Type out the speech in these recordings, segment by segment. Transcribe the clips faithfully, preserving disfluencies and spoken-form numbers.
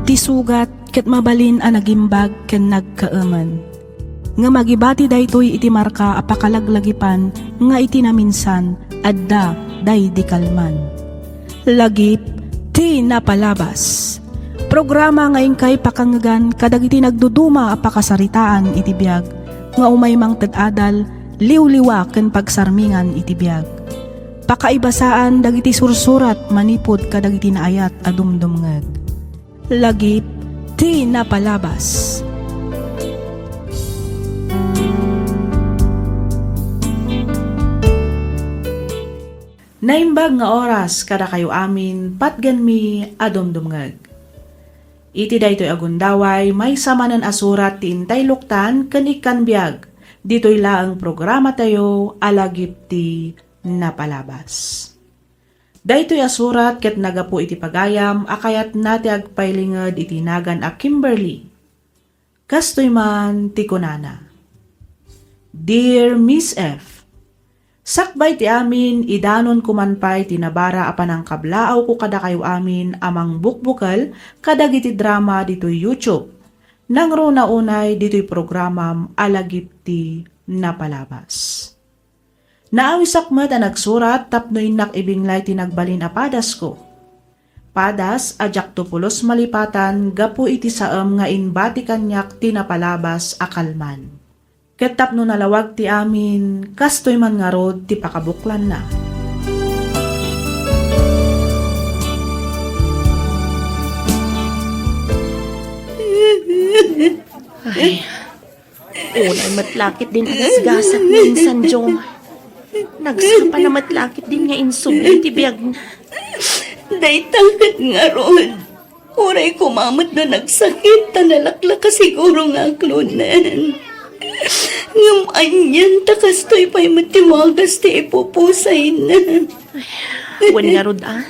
Ti sugat ket mabalin a nagimbag ken nagkaemen. Ngem agibati daytoy iti marka a pakalaglagipan nga iti naminsan, adda daydi kalman. Lagip ti napalabas. Programa nga inkay pakangngegan kadagiti nagduduma a pakasaritaan iti biag nga umay mangted adal, liwliwa ken pagsarmingan iti biag. Pakaibasaan dagiti sursurat manipud kadagiti naayat a dumdumngeg. Lagip ti napalabas. Naimbag nga oras kadakayo amin, patgenmi a dumdumngeg. Iti daytoy a gundaway, maysa manen a surat ti intay luktan ken ikkan biag ditoy laeng programatayo a Lagip ti Napalabas. Daytoy a surat ket nagapu iti pagayam a kayatna ti agpailinged iti nagan a Kimberly. Kastoy man ti kunana, Dear Miss F, sakbay ti amin, idanonko man pay ti nabara a panangkablaawko kadakayo amin a mangbukbukel kadagiti drama ditoy YouTube. Nangruna unay ditoy programam a Lagip ti Napalabas. Naawisak met a nagsurat tapno innak ibinglay ti nagbalin a padasko. Padas a diakto pulos malipatan gapu iti saem nga imbati kaniak ti napalabas a kalman. Ket tapno nalawag ti amin, kastoy man ngarud ti pakabuklanna. Ay, unay met la ketdin a gasgasat nga insan Jomar. Nagsapa na met la ketdin nga insubli ti biagna. Dayta ket ngarud, uray koma met no nagsakit ta nalaklaka siguro nga aklonen. Ngem anian ta kastoy pay met ti wagas ti ipupusayna. Wen ngarud a.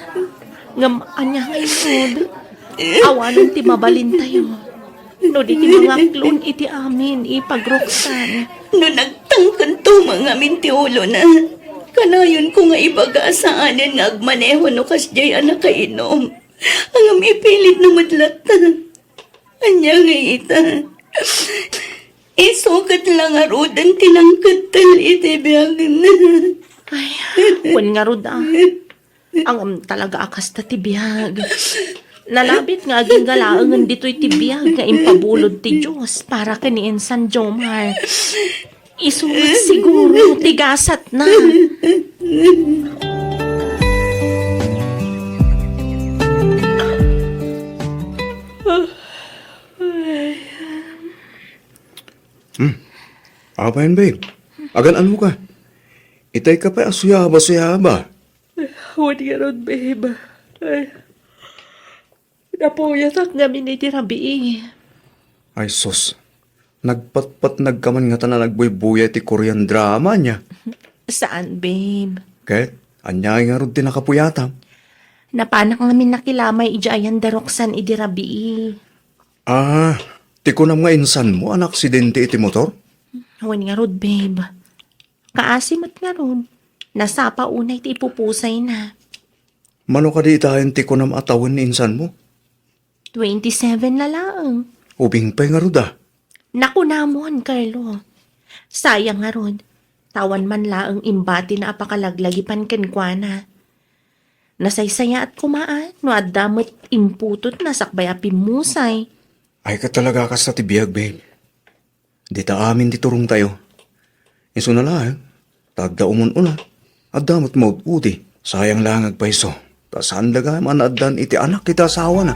Ngem ania nga inted? Awanen ti mabalintayo no di ti mangaklon iti amin, Ipag Roxanne. No nagtangkento mangamin ti ulona, kanayonko nga ibaga a saanen nga agmaneho no kasdiay a nakainom. Ngem ipilitna met latta. Ania nga ita? Isu ket la ngaruden ti nangkettel iti biagna. Ay, wen ngarud a. Ngem talaga a kasta ti biag. Nalabit nga agingga laengen ditoy ti biag nga impabulod ti Dios para ken ni insan Jomar. Isu met siguro ti gasatna. Hmm. Apayen, babe? Agan-anoka? Itay ka pay a suyaba-suyaba. Wen ngarud, babe. Ay, napuyatak ngamin iti rabii. Ay, sus. Nagpatpatnag ka man ngata a nagbuybuyay ti Korean drama, ania? Saan, babe. Ket, ania ngarud ti nakapuyatam? Napanak ngamin nakilamay idiay ayan da Roxanne idi rabii. Ah, ti kunam nga insanmo a naaksidente iti motor? Wen ngarud, babe. Kaasi met ngarud. Nasapa unay ti ipupusayna. Mano kadi itayen ti kunam a tawen ni insanmo? Twenty-seven na laeng. Ubing pay ngarud a. Nakunamon, Carlo. Sayang ngarud. Awan man laeng imbatina a pakalaglagipan kenkuana. Nasaysayaat koma a no adda met imputotna sakbay a pimmusay. Ay, ket talaga kasta ti biag, babe. Dita amin ti turongtayo. Isuna laeng, ta adda umun-una, adda met maud-udi. Sayang laeng agpayso, ta saan da gayam a naaddan iti anak iti asawana.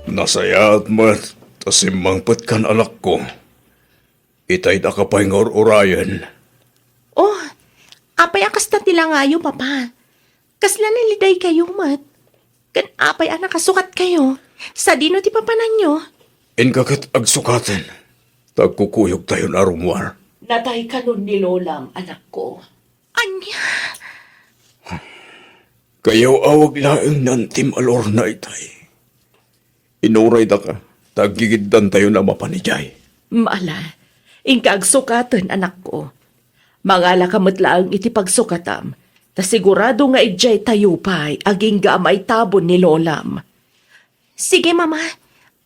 Nasayaat met ta simmangpetkan, anakko. Itay daka pay nga ur-urayen. Oh, apay a kasta ti langayo, Papa? Kasla nalidaykayo met? Ken apay a nakasukatkayo? Sadino ti papananyo? Inka ket agsukaten, ta agkukuyogtayon a rummuar. Natay kanon ni Lolam, anakko. Ania? Kayaw-awag laeng ni Antim a Lorna itay. Inuraydaka, ta aggigiddantayon a mapan idiay. Mala, inka agsukaten, anakko. Mangalaka met laeng iti pagsukatam. Ta sigurado nga idiay tayo pay agingga a maitabon ni Lolam. Sige, Mama.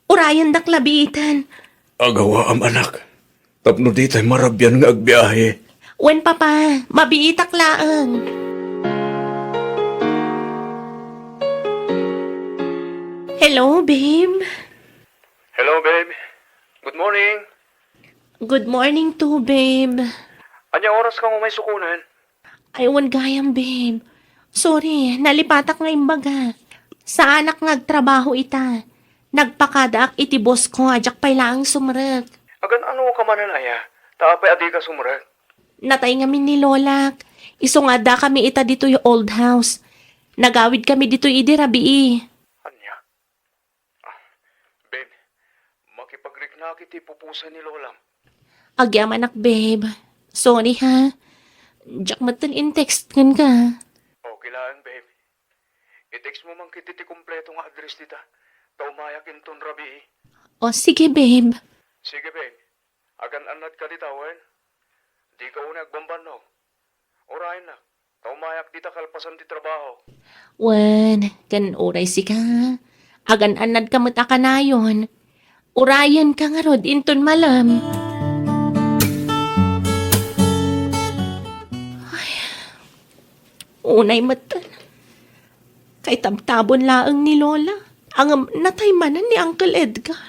Urayendak la biiten. Agawaam, anak. Tapno ditay marabian nga agbiahe. Wen, Papa. Mabiitak laeng. Hello, babe. Hello, babe. Good morning. Good morning too, babe. Ania oras kamo maisukonen? Ay, wen gayam, babe. Sorry, nalipatak nga imbaga. Saanak nga agtrabaho ita. Nagpakadaak iti boss ko, a diak pay laeng sumrek. Agan-ano ka manen aya? Ta apay a dika sumrek? Natay ngamin ni Lolak. Isu nga addakami ita ditoy old house. Nagawidkami ditoy idi rabii. Ania? Ah, babe, makipagriknak iti pupusan ni Lolam. Agyamanak, babe. Sorry, ha. Diak metten in-text kenka. Okay laeng, babe. I-text mo man ketdi ti kompleto nga address dita. Ta umayak inton rabii. O, sige, babe. Sige, babe. Agan-annadka dita, wen? Dika unay agbambannog. Urayennak, ta umayak dita kalpasan ti trabaho. Wen, ken uray sika, agan-annadka met a kanayon. Urayenka ngarud inton malem. Ay, unay metten. Kaitabtabon laeng ni Lola. Ngem natay manen ni Uncle Edgar.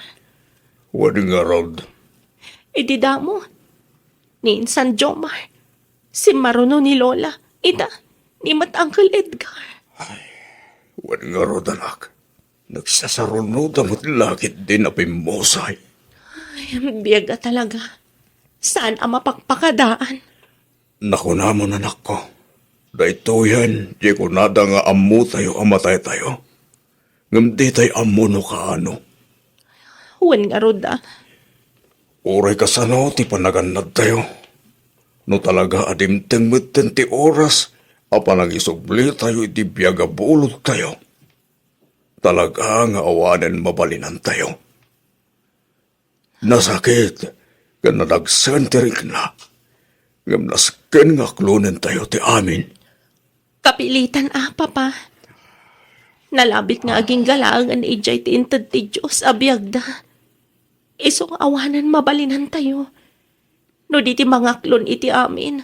Wen ngarud. Idi damo, ni Insan Jomar, simmaruno ni Lola, ita, ni met Uncle Edgar. Ay, wen ngarud, anak. Nagsasarunoda met la ketdin a pimmusay. Ay, biag a talaga. Saan a mapakpakadaan? Nakunamon, anakko, daytoyen ti kunada nga ammotayo a mataytayo. Ngem ditay ammo no kaano. Wen ngarud a. Uray kasano ti panagannadtayo, no talaga a dimteng metten ti oras a panangisublitayo iti biag a bulodtayo, talaga nga awanen mabalinantayo. Nasakit ken nadagsen ti rikna, ngem nasken nga aklonentayo ti amin. Kapilitan a, Papa. Nalabit nga agingga laengen idiay ti inted ti Dios a biagda. Isu nga awanen mabalinantayo. No di ti mangaklon iti amin,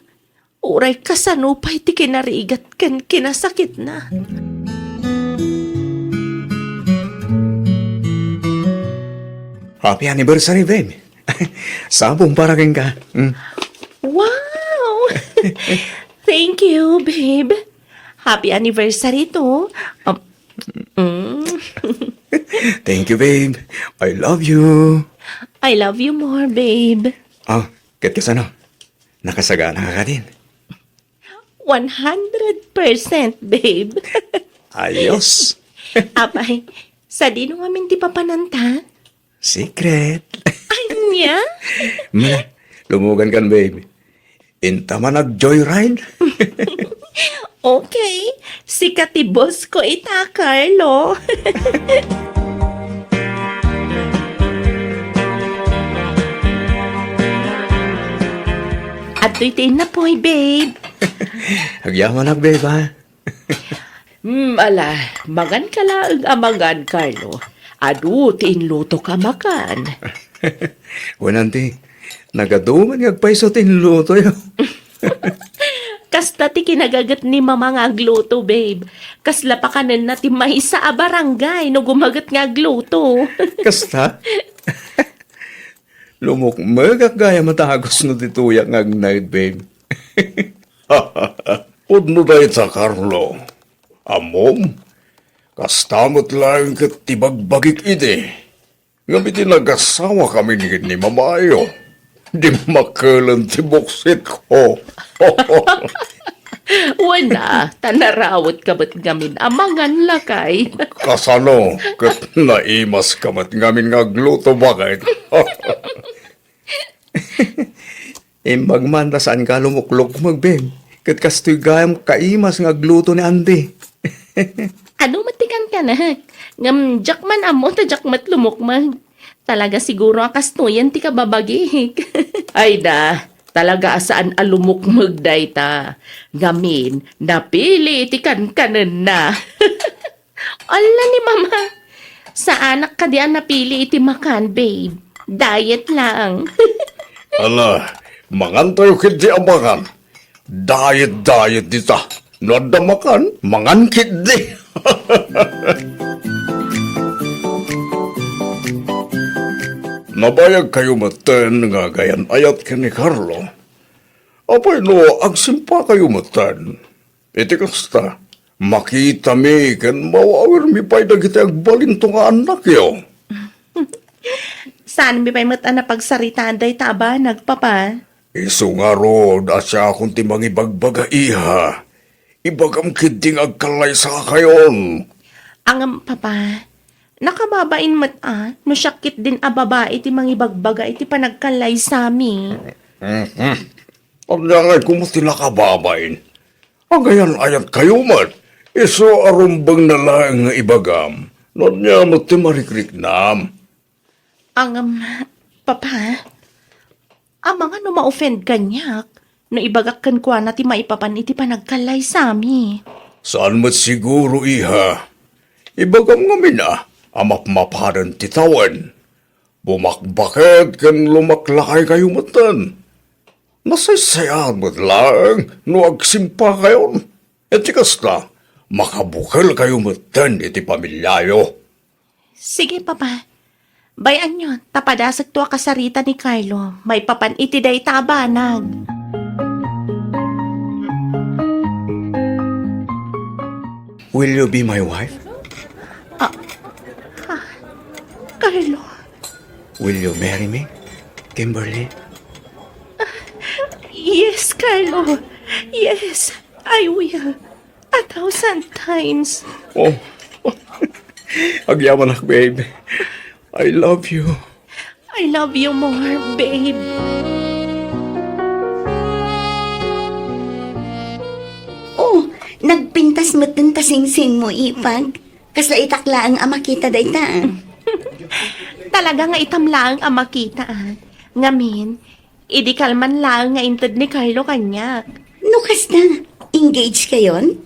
uray kasano pay ti kinarigat ken kinasakitna. Happy anniversary, babe. Sabong para kenka. Mm. Wow! Thank you, babe. Happy anniversary too. Um, mm. Thank you, babe. I love you. I love you more, babe. Ah, ket kasano? Nakasagana ka kadin? One hundred percent, babe. Ayos. Apay, sadino ngamin ti papananta? Secret. Ania? Mala, lumugan kan, babe. Inta man ag-joyride. Okay. Sika ti boss ko ita, Carlo. Adtoy ti innapoy, babe. Agyamanak, babe, ha? Hmm, ala, mangan ka laeng a mangan, Carlo. Adu ti inlutok a makan. Wen, auntie, nagadu man nga agpayso ti inlutoyo. Kasta ti kinagaget ni Mama nga agluto, babe. Kasla pakanenna ti maysa a barangay no gumaget nga agluto. Kasta? Lumukmegak gayam a dagus no ditoyak nga agnaed, babe. Pudno dayta, Carlo. Ammom, kasta met laeng ket ti bagbagik idi. Ngem iti nagasawa kami ni, ni mamayo, dimmakelen ti buksitko. Wen a, ta narawetka met ngamin a mangan, lakay. Kasano ket naimaska met ngamin nga agluto, baket? Imbag man ta saanka a lumuklukmeg, babe. Ket kastoy gayam kaimas nga agluto ni Andy. Adu met ti kankanak. Ngem diak man ammo ta diak met lumukmeg. Talaga siguro a kastoyen ti kababagik. Ay da, Talaga a saan a lumukmeg dayta. Ngamin, napili iti kankanenna. Alla ni Mama, saanak kadi a napili iti makan, babe. Diet lang. Ala, mangantayo ketdi a makan. Diet, diet dita. No adda makan, mangan ketdi. Nabayag kayo metten nga agayan-ayat ken ni Carlo. Apay no agsimpa kayo metten? Iti kasta, makitami ken maawirmi pay dagiti agbalinto nga annakyo. Saanmi pay met a napagsaritaan dayta a banag, Papa. Isu ngarud a siakon ti mangibagbaga, iha. Ibagam ketdi nga agkallaysakayon. Ngem, Papa, nakababain met a no siak ketdin a babai ti mangibagbaga iti panagkallaysami. Mhm. Ania ngay koma ti nakababain? Agayan-ayat kayo met. Isu a rumbeng na laeng nga ibagam. No ania met ti marikriknam? Ngem, Papa, amangan no ma-offend kaniak no ibagak kenkuana ti maipapan iti panagkallaysami. Saan met siguro, iha. Ibagam ngamin a, a mapmapanen ti tawen. Bumakbaket ken lumaklakay kayo metten. Nasaysayaan met laeng no agsimpa kayon. Iti kasta, makabukel kayo metten iti pamiliayo. Sige, Papa. Bay-anyo, ta padasekto a kasarita ni Carlo, maipapan iti dayta a banag. Will you be my wife? Ah, ah, Carlo. Will you marry me, Kimberly? Yes, Carlo. Yes, I will. A thousand times. Oh. Agyamanak, babe. I love you. I love you more, babe. Oh, nagpintas metten ta singsingmo, ipag. Kasla itak laeng a makita dayta, ah. Talaga nga itam laeng a makita, ah. Ngamin, idi kalman laeng nga inted ni Carlo kaniak. No kasta, engage kayon?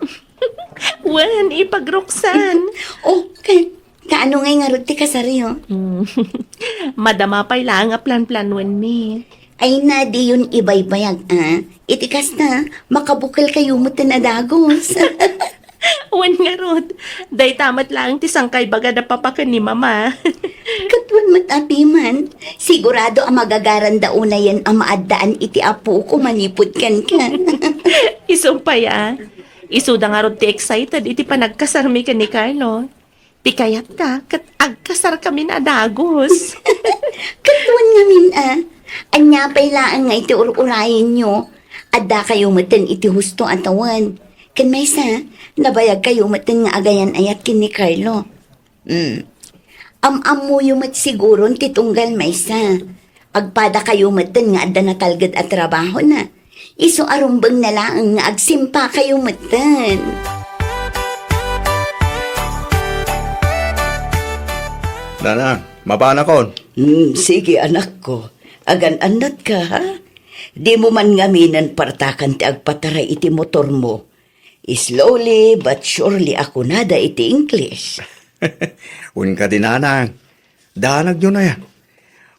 Wen, ipag Roxanne. Oh, ka-, kaano ngay ngarud ti kasaryo? Mm. Madama pay laeng a planplanuenmi. Ay na, diyon ibaybayag, ah. Iti kasta, makabukel kayo met a dagus. Wen ngarud, dayta met laeng ti sangkaibaga da Papa ken ni Mama. Ket wen met a piman, sigurado a magagaranda unayen a maaddaan iti apoko manipud kenka. Isu pay a. Isuda ngarud ti excited iti panagkasarmi ken ni Carlo. Ti kayatta, ket agkasarkamin a dagus. Ket wen ngamin a, ania pay laeng nga iti ur-urayenyo, addakayo metten iti husto a tawen. Ken maysa, nabayagkayo metten nga agayan-ayat ken ni Carlo. Hmm. Am-ammoyo met siguron ti tunggal maysa. Agpadakayo metten nga adda natalged a trabahona. Isu a rumbeng na laeng nga agsimpakayo metten. Nanang, mapanakon. Hmm, sige, anakko. Agan-annatka, ha? Dimo man ngaminen partakan ti agpataray iti motormo. Slowly but surely a kunada iti English. Wen kadi, nanang, danagyo na ya.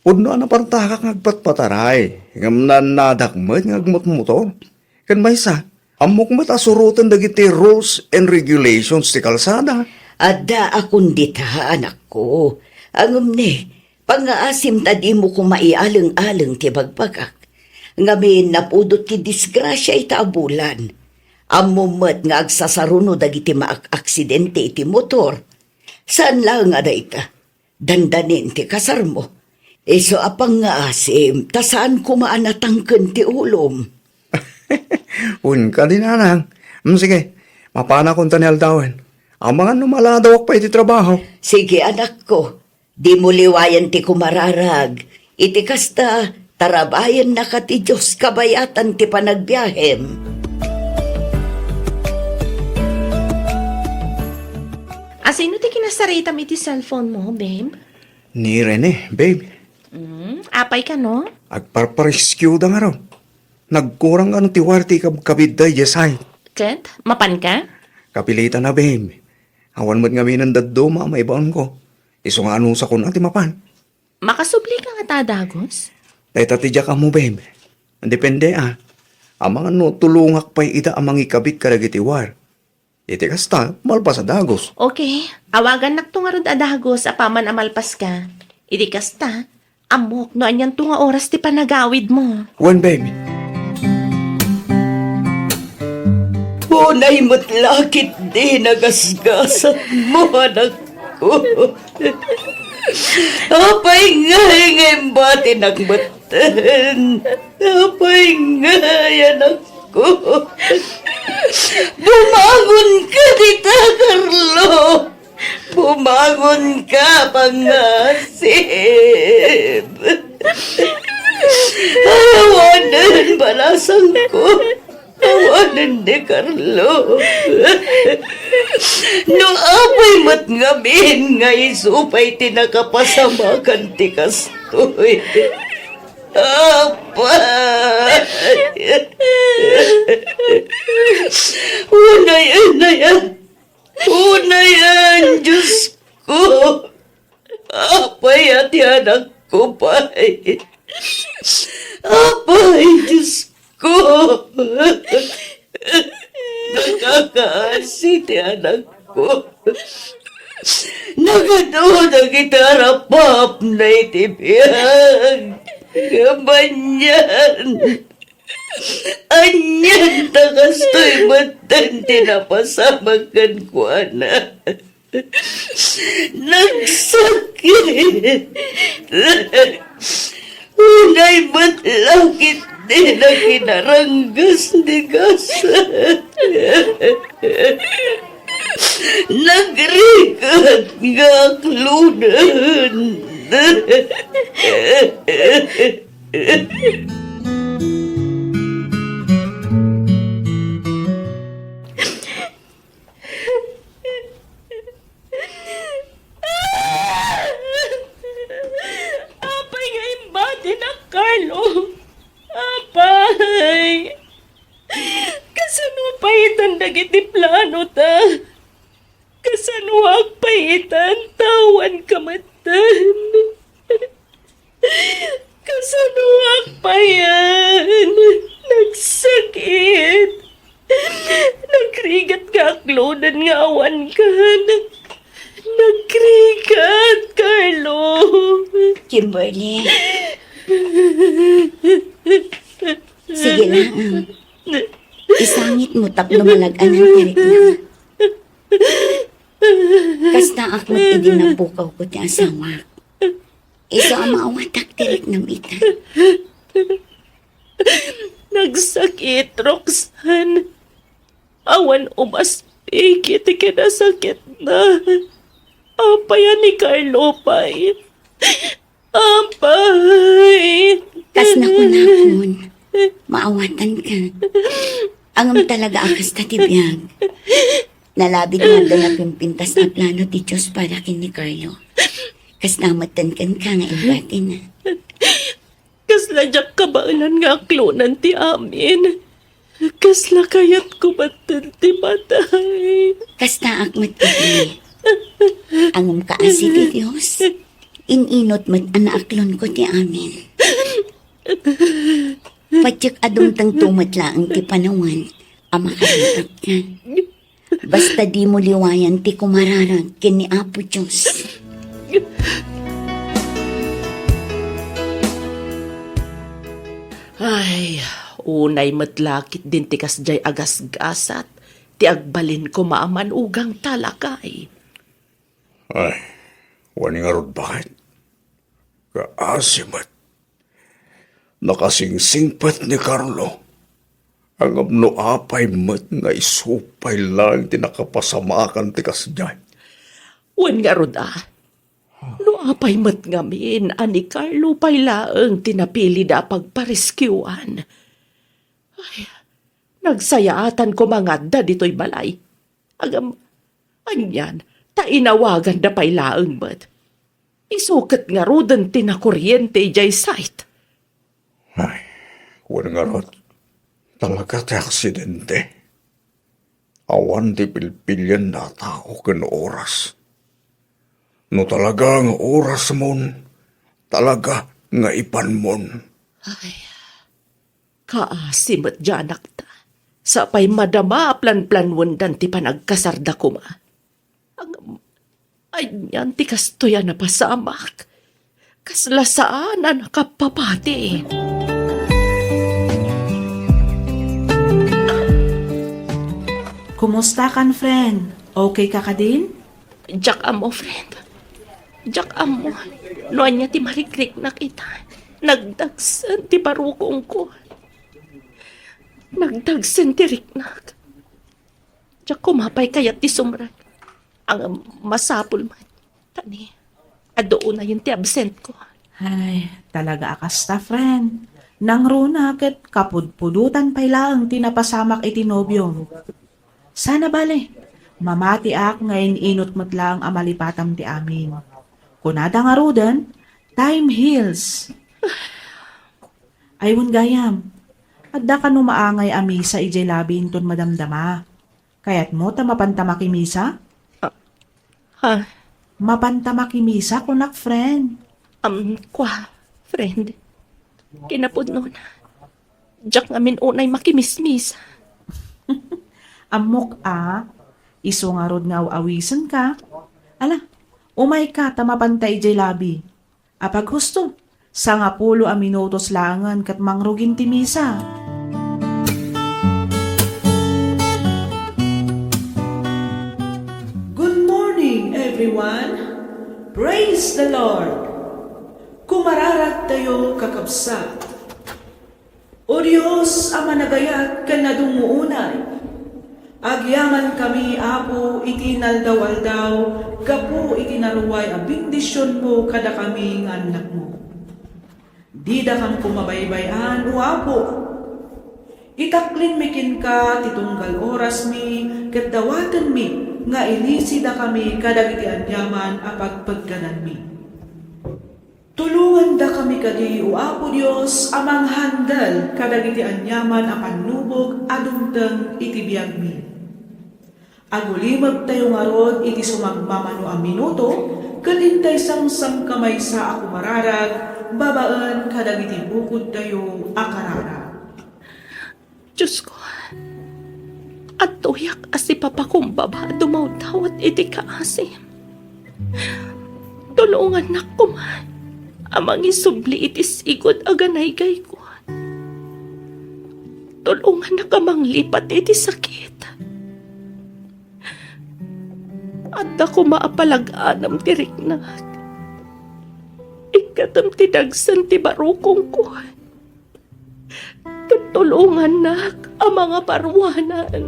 Pudno a napartakak nga agpatpataray, ngem naannadak met nga agmotmotor. Ken maysa, ammok met a suroten dagiti rules and regulations ti kalsada. Adda a kun dita, anakko. Ngem ne, pangngaasim ta dimo koma ialeng-aleng ti bagbagak. Ngamin, napudot ti disgrasia ita a bulan. Ammom met nga agsasaruno dagiti maak-aksidente iti motor. Saan laeng a dayta, dandanin ti kasarmo. Isu a pangngaasim, ta saan koma a natangken ti ulom. Wen kadi, nanang. Mm, sige, mapanakon ta ni aldawen. Amangan no maladawak pay iti trabaho. Sige, anakko. Dimo liwayan ti kumararag. Iti kasta, tarabayennaka ti Dios kabayatan ti panagbiahem. Asino ti kinasaritam iti cellphone mo, babe? Ni Rene, babe. Mm, apay kano? Agparpariskiuda ngarud. Nagkurang kano ti wire ti ikabkabitda idiay site. Ket, mapanka? Kapilitan a, babe. Awan met ngamin dadduma a maibaonko. Isu nga anusakon a ti mapan. Makasublika ngata a dagus? Dayta ti diak ammo, babe. Depende a. Amangan no tulongak pay ida a mangikabit kadagiti wire. Iti kasta, malpas a dagus. Okay, awagannakto ngarud a dagus apaman a malpaska. Idi kasta, ammok no anianto nga oras ti panagawidmo. Wen, babe. Unay met la ketdi nagasgasatmo, anakko. Apay ngay nga imbatinak metten? Apay ngay, anakko? Bumangonka dita, Carlo! Bumangonka, pangasip! Awanen, balasangko! Awanen ni Carlo. No apay met ngamin nga isu pay ti nakapasamakan ti kastoy. Apay! Unay, unay, unayan, Diosko. Apay a ti anakko pay. Apay, Diosko. Nakakaasi ti anakko. Nagadu dagiti arapapna iti biag. Ngem anian, anian ta kastoy metten ti napasamak kenkuana. Nagsakit. Unay met la ketdi nakinaranggas ni gas. Nagrigat nga aklonen. Apay nga imbatinak, Carlo? Apay! Kasano pay itan dagiti planota? Kasanoak pay itan ta awanka metten? Kasanoak payen? Nagsakit. Nagrigat nga aklonen nga awankan. Nagrigat, Carlo. Kimberly. Sige lang. Isangitmo tapno malag-anan ti riknam. Kastaak met idi napukawko ti asawak. Isu a maawatak ti riknam ita. Nagsakit, Roxanne. Awan umaspik iti kinasakitna. Apay a ni Carlo pay? Apay! Kas nakunakon, maawatanka. Ngem talaga a kasta ti biag. Nalabit nga adda napimpintas a plano ti Dios para ken ni Carlo. Kasta metten kenka nga imbatina. Kasla diak kabaelan nga aklonan ti amin. Kasla kayatko metten ti matay. Kastaak met iti. Ngem kaasi ti Dios, in-inut met a naaklonko ti amin. Patiek a dumtengto met laeng ti panawen a makararagka. Basta dimo liwayan ti kumararag ken ni Apo Dios. Ay, unay met la ketdin ti kasdiay a gasgasat ti agbalin koma a man-ugang talakay. Ay, wen ngarud, baket? Kaasi met. Nakasingsingpet ni Carlo. Ngem no apay met nga isu pay laeng ti nakapasamakan ti kasdiay? Wen ngarud a, no apay met ngamin a ni Carlo pay laeng ti napilida a pagpariskiwan? Ay, nagsayaatan koma nga adda ditoy balay. Agam, anian, ta inawaganda pay laeng met. Isu ket ngaruden ti nakoriente idiay site. Ay, wen ngarud. Talaga ti aksidente. Awan ti pilpilian a tao ken oras. No talaga nga orasmon, talaga nga ipanmon. Ay, kaasi met diay anakta. Sapay madama a planplanwendan ti panagkasarda koma. Ngem, anian ti kastoy a napasamak? Kasla saan a nakapapati. Kumusta kan, friend? Okay ka kadin? Diak ammo, friend. Diak ammo no ania ti marikriknak ita. Nagdagsen ti barukongko. Nagdagsen ti riknak. Diak koma pay kayat ti sumrek. Ngem masapul met. Ta ni, adu unayen ti absentko. Ay, talaga a kasta, friend. Nangruna ket kapudpudotan pay laeng ti napasamak iti nobiom. Sana bale, mamatiak nga in-inut met laeng a malipatam ti amin. Kunada ngaruden, "Time heals." Ay, wen gayam, adda kano maangay a misa idiay labi inton madamdama? Kayatmo ta mapanta makimisa? Ah, ha? Mapanta makimisa, kunak, friend. Am, kua, friend. Kinapudnona, diak ngamin unay makimismisa. Ammok a, isu ngarud nga aw-awisenka. Ala, umayka ta mapanta idiay labi. Apaghusto, sangapulo a minutos laengen ket mangrugin ti misa. Good morning, everyone. Praise the Lord. Kumararagtayo, kakabsat. O Dios a managayat ken nadumuonay, agyamankami, Apo, iti inaldaw-aldaw gapu iti naruay a bendisionmo kadakami nga annakmo. Didakam koma baybay-an, O Apo. Itaklinmi kenka ti tunggal orasmi ket dawatenmi nga ilisidakami kadagiti aniaman a pagpeggananmi. Tulongandakami kadi, O Apo Dios, a manghandel kadagiti aniaman a pannubog a dumteng iti biagmi. Agulimegtayo ngarud iti sumagmamano a minuto ket intay samsam ka maysa a kumararag babaen kadagiti bukodtayo a kararag. Diosko, adtoyak a sipapakumbaba a dumawdawat iti kaasim. Tulongannak koma a mangisubli iti sigud a ganaygayko. Tulongannak a manglipat iti sakit. Adda koma a palag-anem ti riknak. Ikkatem ti dagsen ti barukongko. Ket tulongannak a mangaparuanan.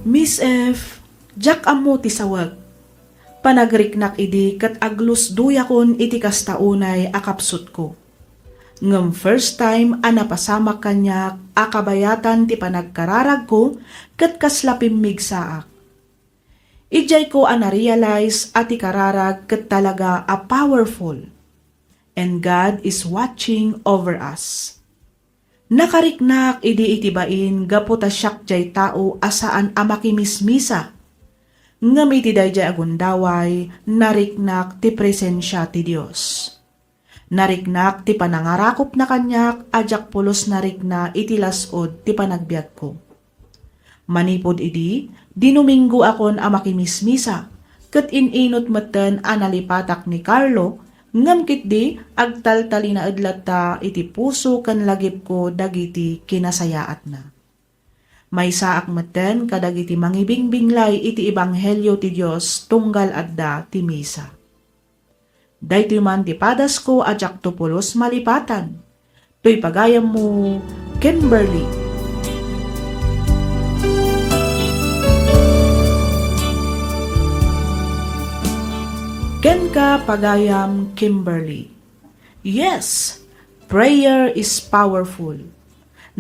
Miss F, diak ammo ti sawek. Panagriknak idi ket aglusdoyakon iti kasta unay a kapsutko. Ngem first time a napasamak kaniak a kabayatan ti panagkararagko ket kasla pimmigsaak. Idiayko a na-realize a ti kararag ket talaga a powerful. And God is watching over us. Nakariknak idi iti bain gapu ta siak jay tao a saan a makimismisa. Ngem iti dayjay a gundaway, nariknak ti presensia ti Dios. Nariknak ti panangarakupna kaniak a diak pulos narikna iti las-ud ti panagbiagko. Manipud idi, dinuminggoakon a makimismisa, ket in-inut metten a nalipatak ni Carlo, ngem ketdi, agtaltalinaed latta iti puso ken lagipko dagiti kinasayaatna. Maysaak metten kadagiti mangibingbinglay iti ebanghelio ti Dios tunggal adda ti misa. Daytoy man ti padasko a diakto pulos malipatan. Toy pagayammo, Kimberly. Kenka, pagayam Kimberly. Yes, prayer is powerful.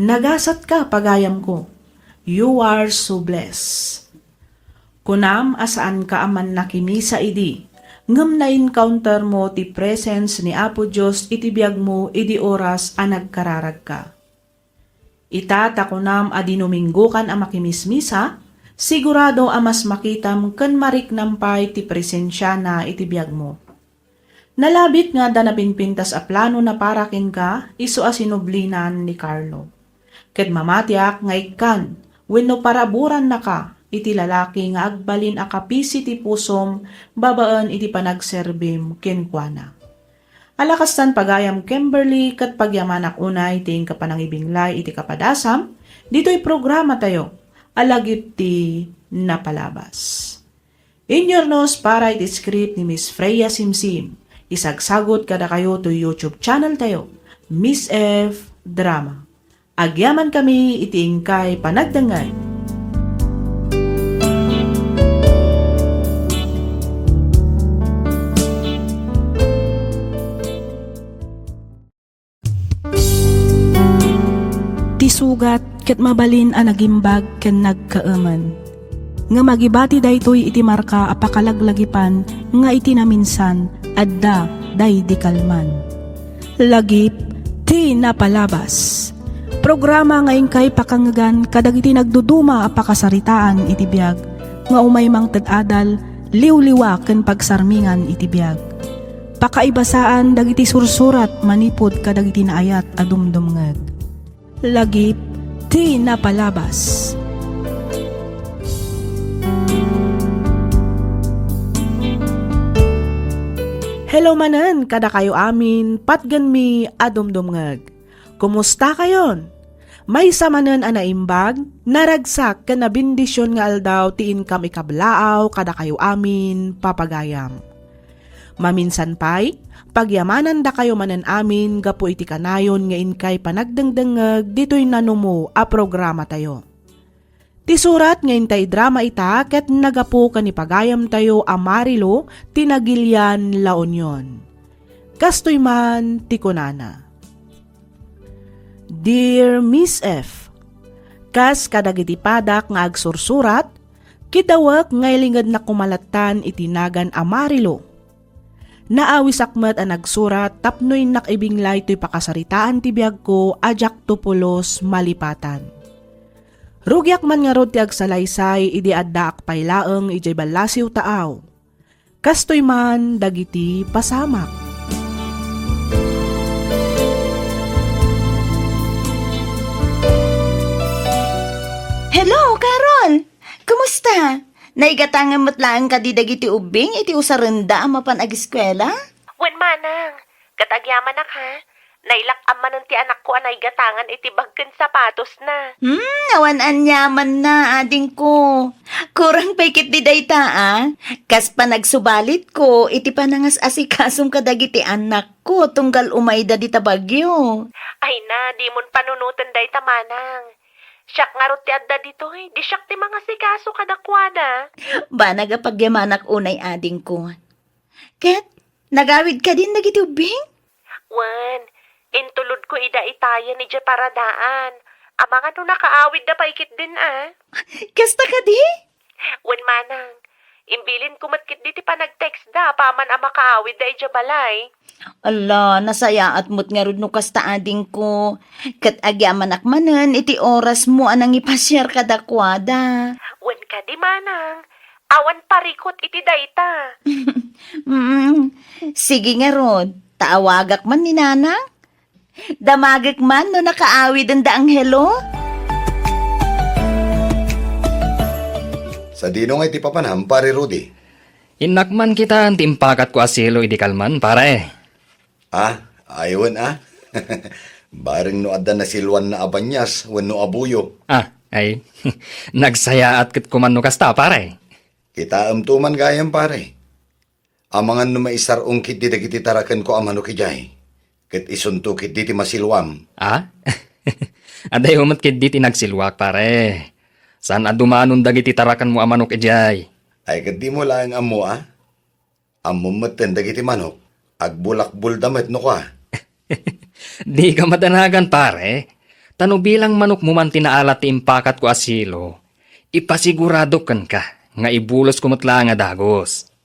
Nagasatka, pagayamko. You are so blessed. Kunam a saanka a mannakimisa idi, ngem na-encountermo ti presence ni Apo Dios iti biagmo idi oras a nagkararagka. Ita ta kunam a dinuminggokan a makimismisa, sigurado a mas makitam ken mariknam pay ti presensiana iti biagmo. Nalabit nga adda napinpintas a planona para kenka, isu a sinublinan ni Carlo. Ket mamatiak nga ikkan wenno paraburannaka iti lalaki nga agbalin a kapisi ti pusom babaen iti panagserbim kenkuana. Ala kastan, pagayam Kimberly, ket pagyamanak unay ti inka panangibinglay iti kapadasam ditoy programatayo a Lagip ti Napalabas. Inyurnos para iti script ni Miss Freya Simsim. Isagsagut kadakayo toy YouTube channel tayo, Miss F Drama. Agyamankami iti inkay panagdengngeg. Ti sugat ket mabalin a nagimbag ken nagkaemen. Ngem agibati daytoy iti marka a pakalaglagipan nga iti naminsan, adda daydi kalman. Lagip ti Napalabas. Programa nga inkay pakangngegan kadagiti nagduduma a pakasaritaan iti biag nga umay mangted adal, liwliwa ken pagsarmingan iti biag. Pakaibasaan dagiti sursurat manipud kadagiti naayat a dumdumngeg. Lagip ti Napalabas. Hello manen kadakayo amin, patgenmi a dumdumngeg. Kumusta kayon? Maysa manen a naimbag, naragsak ken nabendision nga aldaw ti inkam ikablaaw kadakayo amin, papagayam. Maminsan pay, pagyamanandakayo manen amin gapu iti kanayon nga inkay panagdengdengngeg ditoy nanumo a programatayo. Ti surat nga intay drama ita ket naggapu ken ni pagayamtayo a Marilo ti Nagilian, La Union. Kastoy man ti kunana, Dear Miss F, kas kadagiti padak nga agsursurat, kidawek nga ilingednak koma lattan iti nagan a Marilo. Naawisak met a nagsurat tapno innak ibinglay toy pakasaritaan ti biagko a diakto pulos malipatan. Rugiak man ngarud ti agsalaysay idi addaak pay laeng idiay ballasiw taaw. Kastoy man dagiti pasamak. Hello, Carol! Kumusta? Naigatangan met laeng kadi dagiti ubbing iti usarenda a mapan agiskuela? Wen, manang. Ket agyamanak, ha? Nailak-am manen ti anakko a naigatangan iti bag ken sapatosna. Hmm, awan aniamanna, adingko. Kurang pay ketdi dayta, a? Kas panagsubalitko iti panangas-asikasom kadagiti anakko tunggal umayda dita Baguio. Ay na, dimon panunoten dayta, manang. Siak ngarud ti adda ditoy, di siak ti mangasikaso kadakuada. Banag a pagyamanak unay, adingko. Ket, nagawid kadin dagiti ubbing? Wen, intulodko ida itayen idiay paradaan. Amangan no nakaawidda pay ketdin, a? Kasta kadi? Wen, manang, imbilinko met ketdi ti panagtextda apaman a makaawidda idiay balay. Ala, nasayaat met ngarud no kasta, adingko. Ket agyamanak manen iti orasmo a nangipasiar kadakuada. Wen kadi, manang, awan parikut iti dayta. Mm, sige ngarud, ta awagak man ni Nanang. Damagek man no nakaawiden da Angelo. Sadino nga iti papanam, Pare Rudy? Innak man kitaen ti impakatko a silo idi kalman, pare. Ah, ay wen, a? Bareng no adda nasiluanna a banias wenno a buyo. Ah, ay, nagsayaat ket kuman no kasta, pare. Kitaemto man gayam, pare. Amangan no maisar-ong ketdi dagiti tarakenko a manok idiay, ket isunto ketdi ti masiluam. Ah? Adayo met ketdi ti nagsiluak, pare. Saan a dumanon dagiti tarakenmo a manok idiay. Ay, ket dimo laeng ammo, a? Ammom metten dagiti manok, agbulakbolda met no kua. Dika madanagan, pare. Ta no bilang manokmo man ti naalat ti impakatko a silo, ipasiguradok kenka nga ibulosko met laeng a dagus.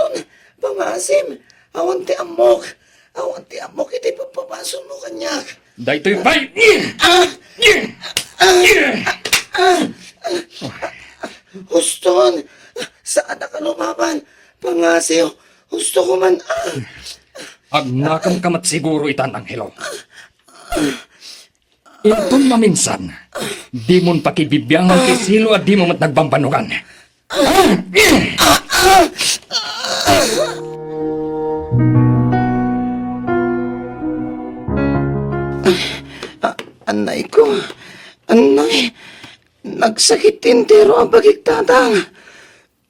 Huston, pangasim. Awan ti ammok. Awan ti ammok iti pagpabasolmo kaniak. Daytoy pay! Huston, saanak a lumaban. Pangasiw, husto ko man. Ah. Agnakem ka met siguro itan, Angelo. Inton maminsan, dimon pakibibiangan ti silo a dimo met nagbambannogan. Ah, anay ko. Anay. Nagsakit ti entero a bagik, Tatang.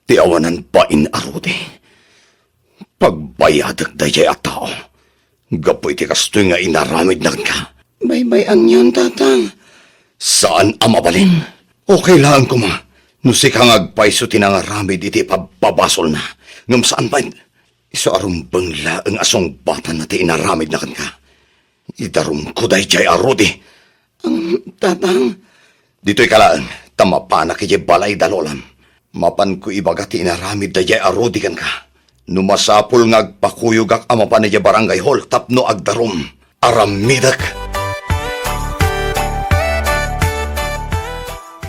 Ti awanan bain a Rudy. Pagbayadek daydiay a tao gapu iti kastoy nga inaramidna kenka. Baybay-anyon, Tatang. Saan a mabalin. Okay laeng koma no sika nga agpayso ti nangaramid iti pabpabasolna. Ngem saan met, isu a rumbeng laeng a sungbatanna ti inaramidna kenka. Idarumko daydiay a Rudy. Ang, Tatang. Ditoy ka laeng, ta mapanak idiay balay da lolam. Mapanko ibaga ti inaramid daydiay a Rudy kenka. No masapul nga agpakuyogak a mapan idiay barangay hall tapno agdarum, aramidek.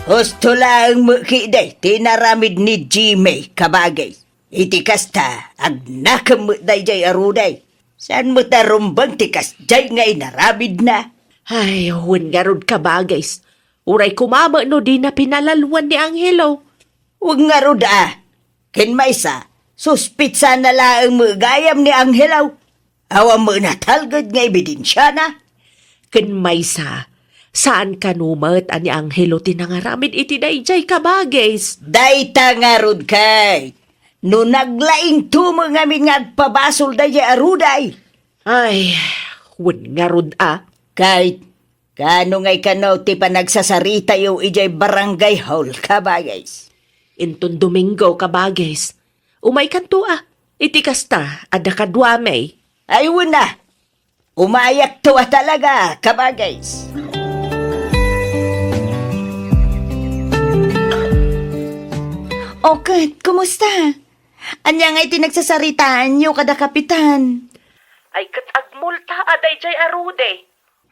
Husto laeng met ketdi ti inaramid ni Jimmy, kabagis. Iti kasta, agnakem met daydiay a Rudy. Saan met a rumbeng ti kasdiay nga inaramidna? Ay, wen ngarud, kabagis. Uray koma met no dina pinalalwan ni Angelo. Wen ngarud a. Ken maysa, suspitsana laeng met gayam ni Angelo. Awan met natalged nga ebidensiana. Ken maysa, saan kano met a ni Angelo ti nangaramid iti daydiay, kabagis. Dayta ngarud, Kate. No naglaingto met ngamin nga agpabasol daydiay a Rudy. Ay, wen ngarud a. Kate, kaano ngay kano ti panagsasaritayo idiay barangay hall, kabagis? Inton Domingo, kabagis. Umaykanto a. Iti kasta, adda kaduami. Ay, wen a. Umayakto a talaga, kabagis. O ket, kumusta? Ania ngay ti nagsasaritaanyo kada Kapitan? Ay, ket agmulta a daydiay a Rudy.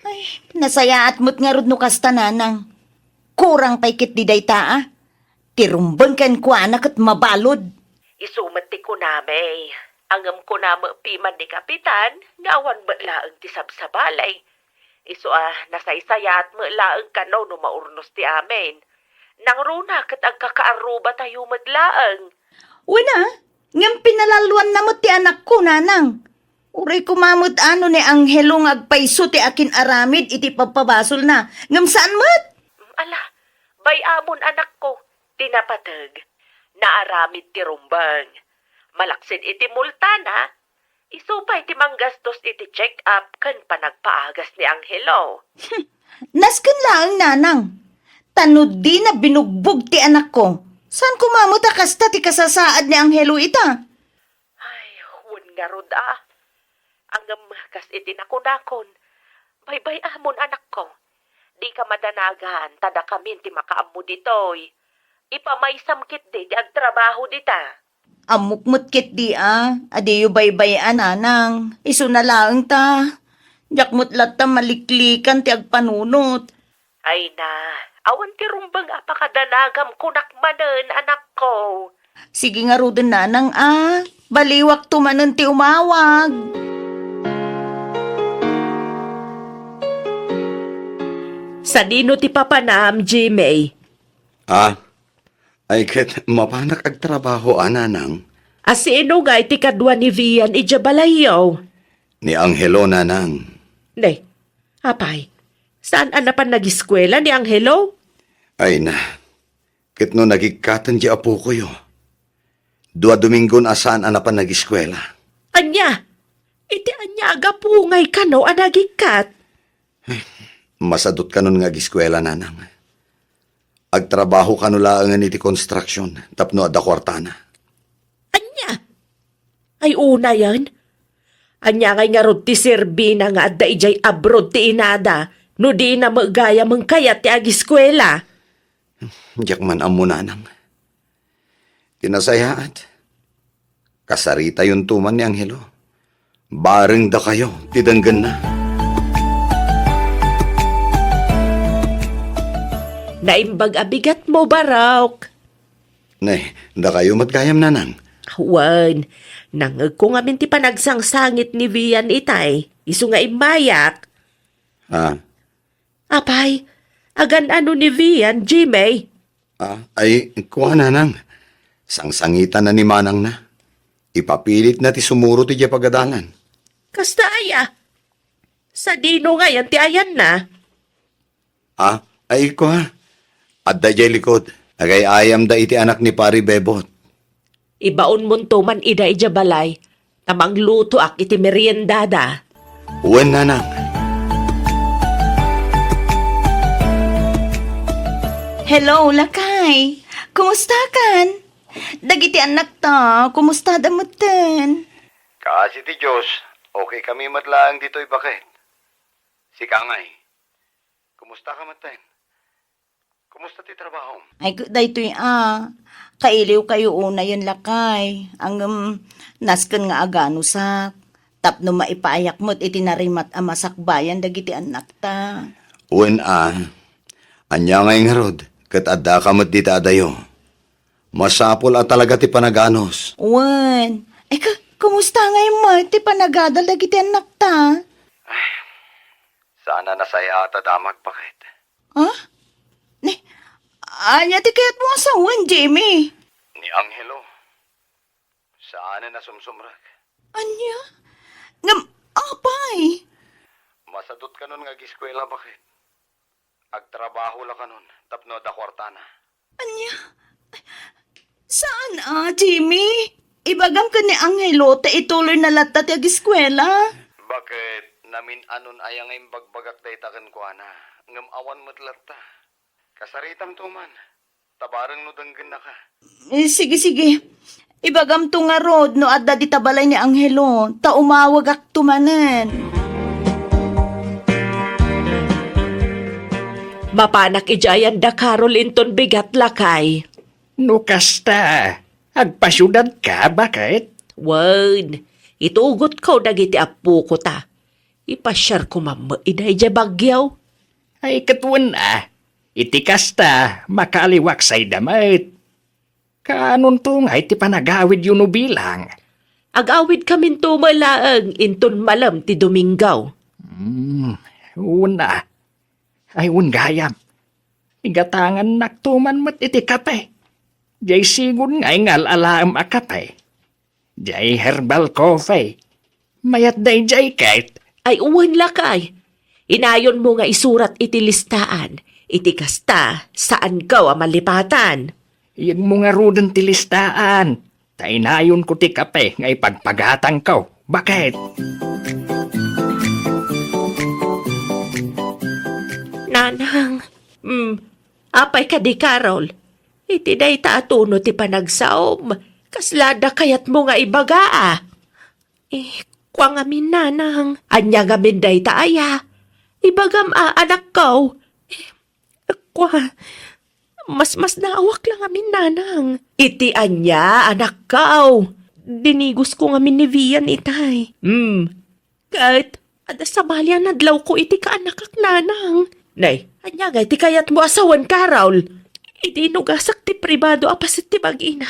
Ay, nasayaat met ngarud no kasta, Nanang. Kurang pay ketdi dayta a. Ti rumbeng kenkuana ket mabalud. Isu met ti kunami. Ngem kuna met piman ni Kapitan nga awan met laeng ti sabsabali. Isu a nasaysayaat met laeng kano no maurnos ti amin. Nangruna ket agkakaarrubatayo met laeng. Wen a, ngem pinalalwanna met ti anakko, Nanang. Uray koma met a no ni Angelo nga agpayso ti akin-aramid iti pabpabasolna, ngem saan met. Ala, bay-amon, anakko, ti napateg. Naaramid ti rumbeng. Malaksid iti multana, isu pay ti manggastos iti check-up ken panagpaagas ni Angelo. Nasken laeng, Nanang. Ta no dina binugbog ti anakko, saan koma met a kasta ti kasasaad ni Angelo ita? Ay, wen ngarud a. Ngem kas iti nakunakon, baybay-amon, anakko. Dika madanagan, ta dakamin ti makaammo ditoy. Ipamaysam ketdi ti agtrabaho dita. Ammok met ketdi a, a diyo baybay-an, Nanang. Isuna laeng ta. Diak met latta maliklikan ti agpanunot. Ay na, awan ti rumbeng a pakadanagam kunak manen, anakko. Sige ngaruden, Nanang a. Baliwakto manen ti umawag. Sadino ti papanam, Jimmy? Ah, ay ket mapanak agtrabaho a, nanang. A sino ngay ti kadua ni Vian idiay balayyo? Ni Angelo, nanang. Ne, apay, saan a napan nagiskuela ni Angelo? Ay na, ket no nagikkaten ti apokoyo. Dua Domingon a saan a napan nagiskuela. Ania? Iti ania a gapu ngay kano a nagikkat? Masadut kanon nga agiskuela, nanang. Agtrabaho kano laengen iti construction tapno adda kuartana. Ania? Ay, unayen? Ania ngay ngarud ti serbina nga adda idiay abroad ti inada no dina met gayam kayat ti agiskuela? Diak man ammo, nanang. Ti nasayaat, kasaritayonto man ni Angelo. Bareng dakayo ti denggenna. Naimbag a bigatmo, Barok. Ne, dakayo met gayam, nanang. Wen, nangngegko ngamin ti panagsangsangit ni Vian itay, isu nga immayak. Ah. Apay, agan-ano ni Vian, Jimmy? Ah, ay, kua, nanang. Sangsangitanna ni manangna. Ipapilitna ti sumurot idiay pagadalan. Kasta aya? Sadino ngayen ti ayanna? Ah, ay, kua. Adda idiay likod. Agay-ayamda iti anak ni Pari Bebot. Ibaonmonto man ida idiay balay, ta manglutoak iti meriendada. Wen, nanang. Hello, lakay. Kumustakan? Dagiti annakta, kumustada metten? Kaasi ti Dios, okay kami met laeng ditoy, baket. Sika ngay, kumusta ka metten? Kumusta ti trabahom? Ay, ket daytoy a, kailiwkayo unayen, lakay. Ngem nasken nga aganusak tapno maipaayak met iti narimat a masakbayan dagiti annakta. Wen a, ania ngay ngarud, ket addaka met dita adayo. Masapul a talaga ti panaganus. Wen, ay, ka-, kumusta ngay met ti panagadal dagiti annakta? Ay, saan a nasayaat a damag, baket. Ha? Ni, ania ti kayatmo a sawen, Jimmy? Ni Angelo. Saan a nasumsumrek. Ania? Ngem, apay? Masadut kanon nga agiskuela, baket. Agtrabaho la kanon tapno adda kuartana. Ania? Saan a, Jimmy? Ibagam ken ni Angelo ta ituloyna latta ti agiskuela. Baket, namin-anon aya nga imbagbagak dayta kenkuana, ngem awan met latta. Kasaritamto man, ta bareng no denggennaka. Eh, sige, sige. Ibagamto ngarud no adda dita balay ni Angelo, ta umawagakto manen. Mapanak idiay ayan da Carol inton bigat, lakay. No kasta, agpasiudadka, baket? Wen, itugotko dagiti appoko ta. Ipasiarko man met ida idiay Baguio. Ay, ket wen a, iti kasta, makaaliwak sayda met. Kaanonto ngay ti panagawidyo no bilang? Agawidkaminto met laeng inton malem ti Domingo. Hmm, wen a. Ay, wen gayam. Igatangannakto man met iti kape. Diay sigun ngay nga al-alaem a kape. Diay herbal coffee. Mayat daydiay ket? Ay, wen lakay. Inayonmo nga isurat iti listaan. Iti kasta, saanko a malipatan. Iyegmo ngaruden ti listaan. Ta inayonko ti kape nga ipagpagatangko. Baket? Nanang, mm, apay kadi, Carol? Iti dayta a tono ti panagsaom, kasla adda kayatmo nga ibaga a? Eh, kua ngamin, nanang. Ania ngamin dayta aya? Ibagam a, anakko. Eh, kua, masmasdaawak la ngamin, nanang. Iti ania, anakko? Dinigosko ngamin ni Vian itay. Hmm. Ket, adda sabali a nadlawko iti kaanakak, nanang. Nay, ania ngay ti kayatmo a sawen, Carol? Idi inugasak ti pribado a paset ti bag-ina,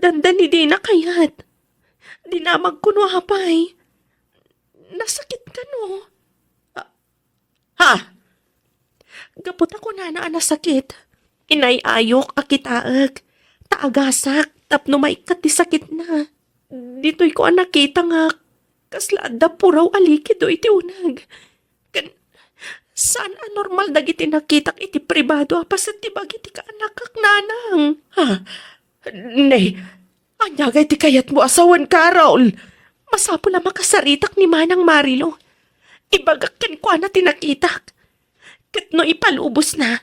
dandani dina kayat. Dinamagko no apay. Nasakit kano? Ah, ha? Gapu ta kunana a nasakit, inay-ayok a kitaek, ta agasak tapno maikkat ti sakitna. Ditoyko a nakita nga kasla adda puraw a likido iti uneg. Ken saan a normal dagiti nakitak iti pribado a paset ti bagi ti kaanakak, nanang. Ha? Ne, ania ngay ti kayatmo a sawen, Carol? Masapul a makasaritak ni Manang Marilo. Ibagak kenkuana ti nakitak. Ket no ipalubosna,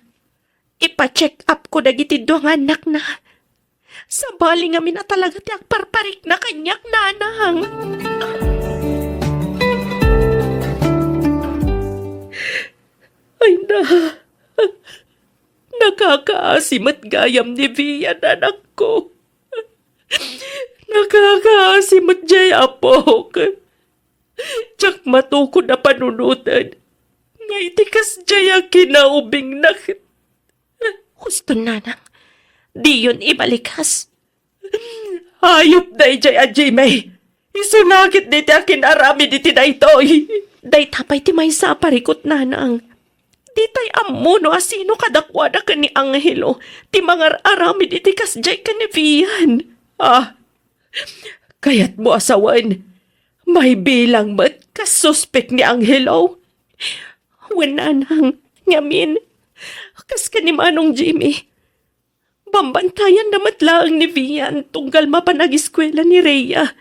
ipa-check up ko dagiti dua nga annakna. Sabali ngamin a talaga ti agparparikna kaniak, nanang. Ay na, nakakaasi met gayam ni Vian, anakko. Nakakaasi met jay apok. Diak matukod a panunoten nga iti kasjay a kinaubingna. Husto, nanang. Diyon ibalikas. Ayup dayjay a Jimmy. Isu la ketdi ti akin-aramid iti daytoy. Dayta pay ti maysa a parikut, nanang. Ditay ammo no asino kadakuada ken ni Angelo ti mangar-aramid iti kasjay ken ni Vian. Ah, kayatmo a sawen, maibilang met kas suspek ni Angelo? Wen, nanang, ngamin, kas ken ni Manong Jimmy, bambantayanna met laeng ni Vian tunggal mapan agiskuela ni Rhea.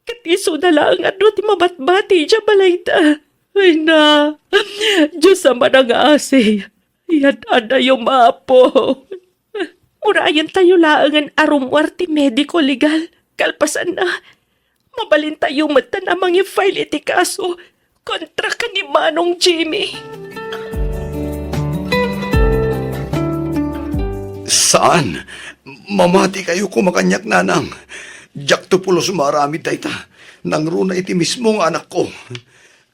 Ket isuda laeng a dua ti mabatbati idiay balayda. Ay na, Dios a manangaasi, yad-adayo, Apo. Urayentayo laengen a rummuar ti mediko legal. Kalpasanna, mabalintayo metten a mangi-file iti kaso kontra ken ni Manong Jimmy. Saan. Mamatikayo koma kaniak, nanang. Diakto pulos maaramid dayta. Nangruna iti mismo nga anakko.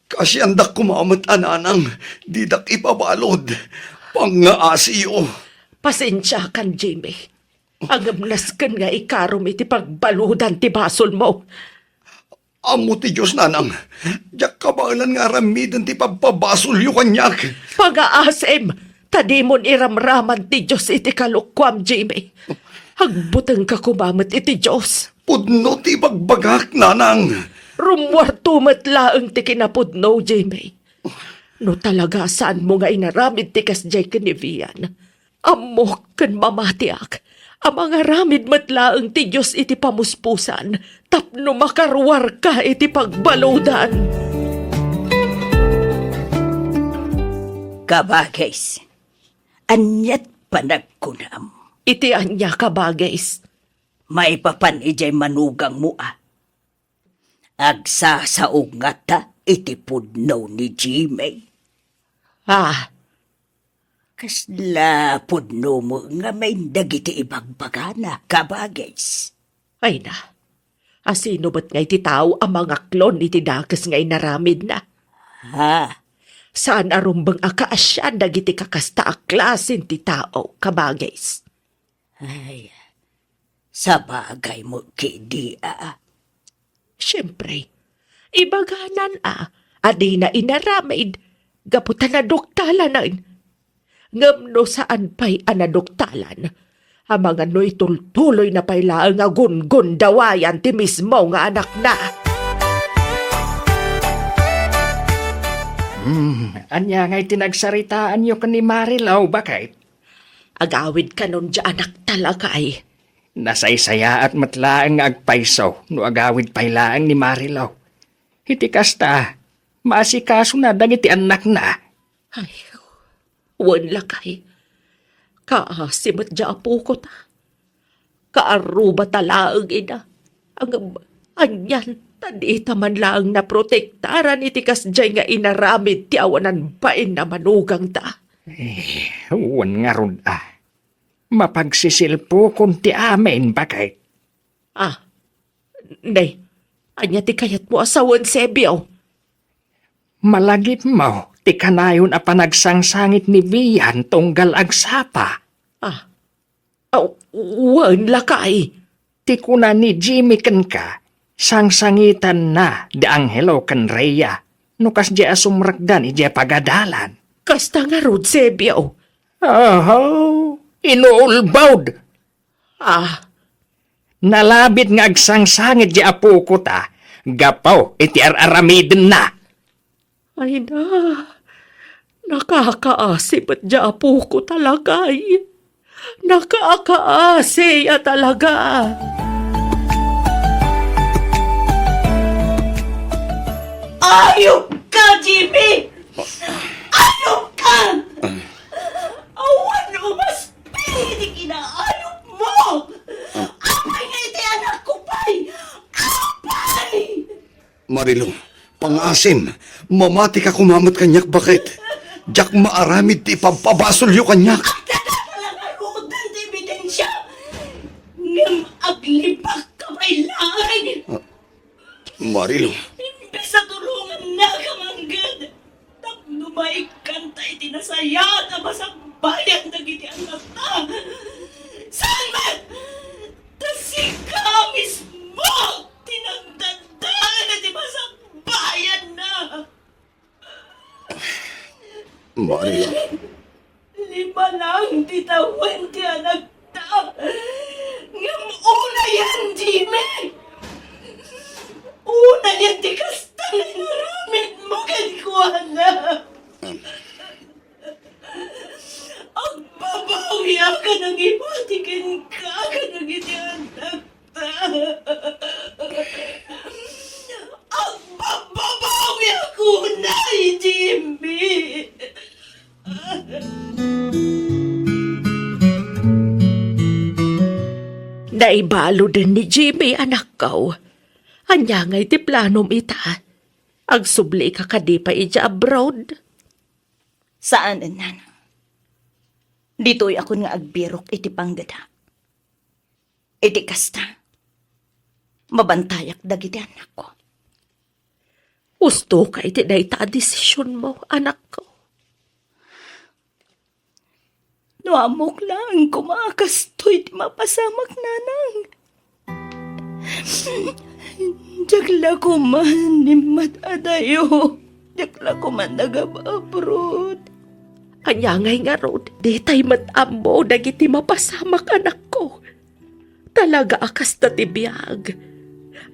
Kaasiandak koma met a nanang, didak ipabalud. Pangngaasiyo. Pasensiakan, Jimmy. Ngem nasken nga ikarom iti pagbaludan ti basolmo. Ammo ti Dios, nanang. Diak kabaelan nga aramiden ti pagpabasolyo kaniak. Pangngaasim, ta dimon iramraman ti Dios iti kalokuam, Jimmy. Agbutengka koma met iti Dios. Pudno ti ibagbagak, nanang. Rummuarto met laeng ti kinapudno, Jimmy. No talaga saanmo nga inaramid ti kasdiay ken ni Vian, ammok ken mamatiak a mangaramid met laeng ti Dios iti pamuspusan tapno makaruarka iti pagbaludan. Kabagis, aniat panagkunam? Iti ania, kabagis? Maipapan idiay manugangmo a agsasaog ngata iti pudno ni Jimmy. Ah. Kasla pudno met ngamin dagiti ibagbagana, kabagis? Ay na, asino met ngay ti tao a mangaklon iti dakes nga inaramidna? Ha? Saan a rumbeng a kaasian dagiti kakasta a klasen ti tao, kabagis? Ay, sabagay met ketdi a. Siempre, ibaganan a, a dina inaramid gapu ta naduktalanen. Ngem no saan pay a naduktalan, amangan no itultuloyna pay laeng a gungundawayan ti mismo nga anakna. Hmm, ania ngay ti nagsaritaanyo ken ni Marilou, baket? Agawid kanon diay anakta, lakay. Nasaysayaat met laeng nga agpayso no agawid pay laeng ni Marilou. Iti kasta, maasikasona dagiti annakna. Ay, wen, lakay. Kaasi met diay apoko ta. Kaarrubata laeng ida. Ngem anian ta dita man laeng naprotektaran iti kasdiay nga inaramid ti awanan bain a manugangta? Eh, wen ngarud a. Mapagsisilpokon ti amin, baket. Ah, ne, ania ti kayatmo a sawen, Sebio? Malagipmo ti kanayon a panagsangsangit ni Vian tunggal agsapa. Ah, aw, wen, lakay. Ti kuna ni Jimmy kenka, Sangsangitanna di Angelo ken Rhea no kasdiay a sumrekdan idiay pagadalan. Kasta ngarud, Sebio. Ahaw, inuulbod! Ah, nalabit nga agsangsangit di apoko ta gapu iti ar-aramidenna. Ay na, nakakaasi met di apoko talaga, ay. Nakakaasi a talaga. Ayop ka, Jimmy! Ayop ka! Awan umasping iti kinaayop mo! Apay nga iti anak ko pay? Apay! Marilo, pangaasim, mamati ka koma met kaniak, baket. Diak maaramid ti ipabpabasolyo kaniak. Adda ka la ngaruden ti ebidensya, ngem aglibak ka pay laeng. Ah, Marilo. Imbes a tulongannaka mangged, tapno maikkanta iti nasayaat a masakbayan dagiti annakta. Saan met? Ta sika mismo ti nagdadaan iti masakbayanna. Maria. Lima lang ti tawen ti anakta. Ngem unayen, Jimmy. Unayen ti kasta nga inaramidmo kenkuana. Agbabawiak a nangimati kenka kadagiti anakta. Agbabawiak unay, Jimmy. Naibaludan ni Jimmy, anakko. Ania ngay ti planom ita? Agsubli ka kadi pay idiay abroad? Saan, nana. Ditoy akon nga agbirok iti panggeda. Iti kasta, mabantayak dagiti annakko. Usto ka iti dayta a desisionmo, anakko. No ammok laeng koma a kastoy ti mapasamak, nanang. Diak la koma immat-adayo. Diak la koma nagab-abroad. Ania ngay ngarud, ditay met ammo dagiti mapasamak, anakko. Talaga a kasta ti biag.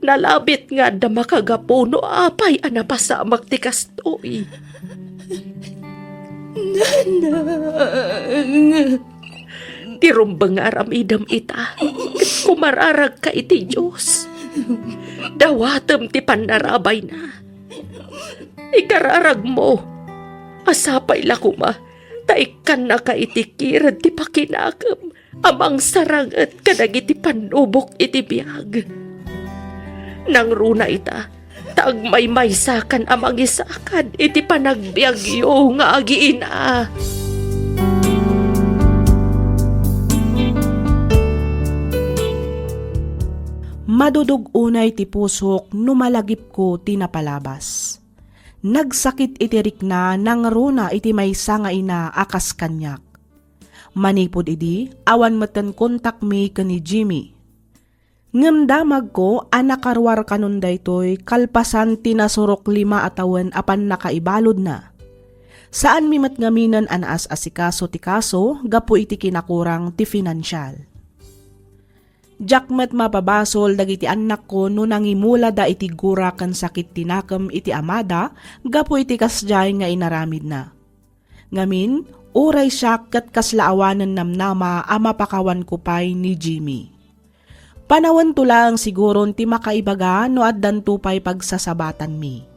Nalabit nga adda makagapu no apay a napasamak ti kastoy. Nanang. Ti rumbeng nga aramidem ita, ket kumararagka iti Dios. Dawatem ti pannarabayna. Ikararagmo, a sapay la koma ta ikkannaka iti kired ti pakinakem a mangsaranget kadagiti pannubok iti biag. Nangruna ita, ta agmaymaysakan a mangisakad iti panagbiagyo nga agiina. Madudog unay ti pusok no malagipko ti napalabas. Nagsakit iti rikna nangruna iti maysa nga ina a kas kaniak. Manipud idi, awan metten kontakmi ken ni Jimmy. Ngem damagko a nakaruar kanon daytoy kalpasan ti nasurok lima a tawen a pannakaibaludna. Saanmi met ngaminen a naas-asikaso ti kaso gapu iti kinakurang ti finansial. Diak met mapabasol dagiti annakko no nangimulada iti gura ken sakit ti nakem iti amada gapu iti kasdiay nga inaramidna. Ngamin, uray siak ket kasla awanen namnama a mapakawanko pay ni Jimmy. Panawento laeng siguron ti makaibaga no addanto pay pagsasabatanmi.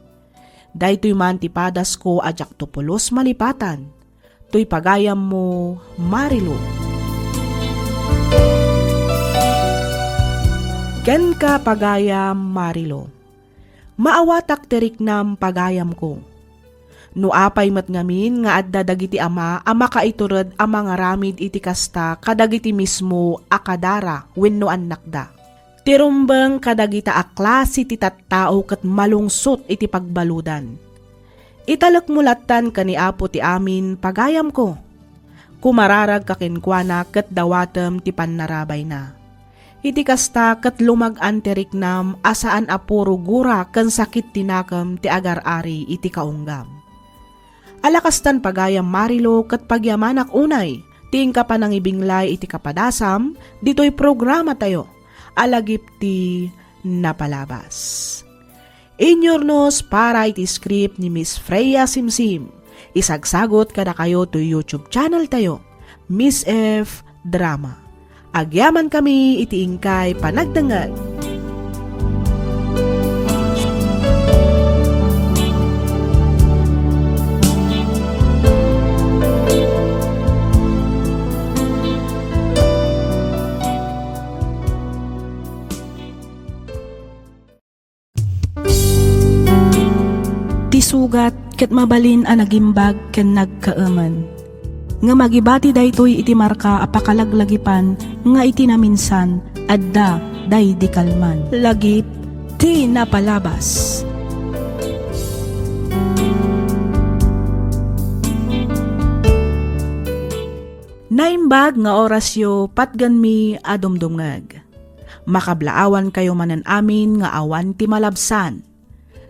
Daytoy man ti padasko a diakto pulos malipatan. Toy pagayammo, Marilou. Kenka, pagayam Marilou. Maawatak ti riknam, pagayamko. No apay met ngamin nga adda dagiti ama a makaitured a mangaramid iti kasta kadagiti mismo a kadara wenno annakda. Ti rumbeng kadagita a klase ti tattao ket malungsot iti pagbaludan. Italekmo lattan ken ni Apo ti amin, pagayamko. Kumararagka kenkuana ket dawatem ti pannarabayna. Iti kasta, ket lumag-an ti riknam a saan a puro gura ken sakit ti nakem ti agar-ari iti kaunggam. Ala kastan pagayam, Marilou, ket pagyamanak unay ti inka panangibinglay iti kapadasam ditoy programatayo a lagip ti napalabas. Inyurnos para iti script ni Miss Freya Simsim. Isagsagot kadakayo toy YouTube channel tayo, Miss F Drama. Agyamankami iti inkay panagdengngeg. Ti sugat ket mabalin a nagimbag ken nagkaemen. Ngem agibati daytoy iti marka a pakalaglagipan nga iti naminsan, adda daydi kalman. Lagip ti napalabas. Naimbag nga orasyo, patgenmi a dumdumngeg. Makablaawankayo manen amin nga awan ti malabsan.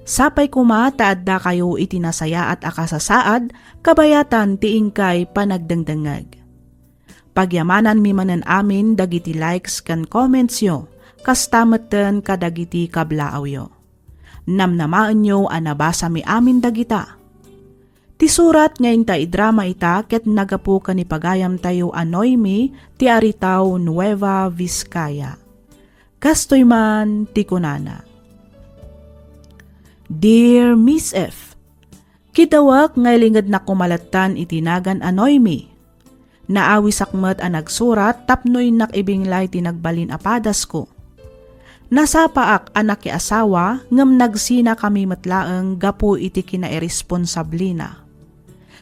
Sapay koma ta addakayo iti nasayaat a kasasaad kabayatan ti inkay panagdengdengngeg. Pagyamananmi manen amin dagiti likes ken commentsyo, kasta metten kadagiti kablaawyo. Namnamaenyo a nabasami amin dagita. Ti surat nga inta idrama ita ket naggapu ken ni pagayamtayo a Noemi ti Aritao, Nueva Vizcaya. Kastoy man ti kunana, Dear Miss F, kidawak nga ilingednak koma lattan iti nagan a Noemi. Naawisak met a nagsurat tapno innak ibinglay ti nagbalin a padasko. Nasapaak a nakiasawa ngem nagsinakami met laeng gapu iti kinairesponsablina.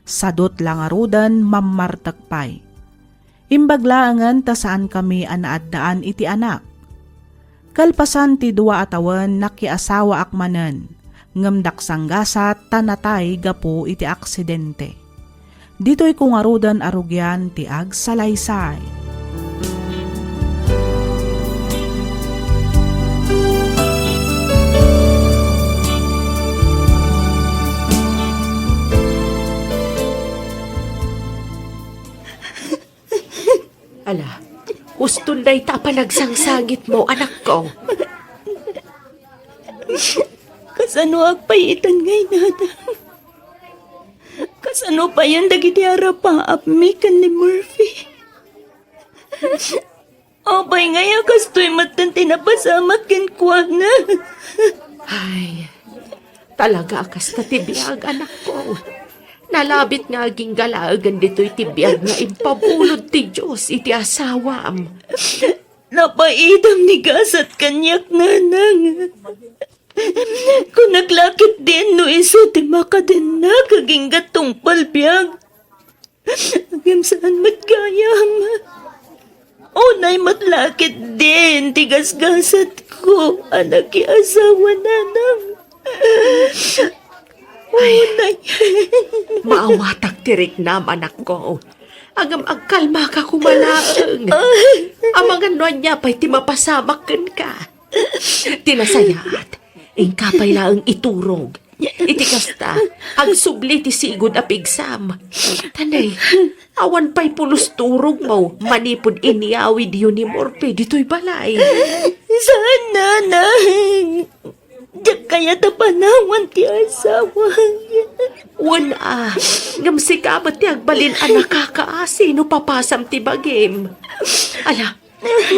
Sadut la ngaruden, mammartek pay. Imbag laengen ta saankami a naaddaan iti anak. Kalpasan ti dua a tawen, nakiasawaak manen, ngem daksanggasat ta natay gapu iti aksidente. Ditoyko ngaruden a rugian ti agsalaysay. Ala, huston dayta a panagsangsangitmo, anakko. Kasanoak pay itan nga inadam? Kasano payen dagiti arapaapmi ken ni Murphy? Apay ngay a kastoy metten ti napasamak kenkuana? Ay, talaga a kasta ti biag, anakko. Nalabit nga agingga laengen ditoy ti biag nga impabulod ti Dios iti asawam. Napaidam ni gasat kaniak, nanang. Kunak la ketdin no isu ti makadennak agingga tungpal biag. Ngem saan met gayam. Unay met la ketdin ti gasgasatko a nakiasawa, nanang. Ay, unay. Maawatak ti riknam, anakko. Ngem agkalmaka koma laeng. Amangan no ania pay ti mapasamak kenka. Ti nasayaat, inka pay laeng iturog. Iti kasta, agsubli ti sigud a pigsam. Tanay, awan pay pulos turogmo manipud inyawidyo ni Morphe ditoy balay. Saan, nanang? Diak kayat a panawan ti asawa. Wen a, ngem sika met ti agbalin a nakakaasi no papasam ti bagim. Ala,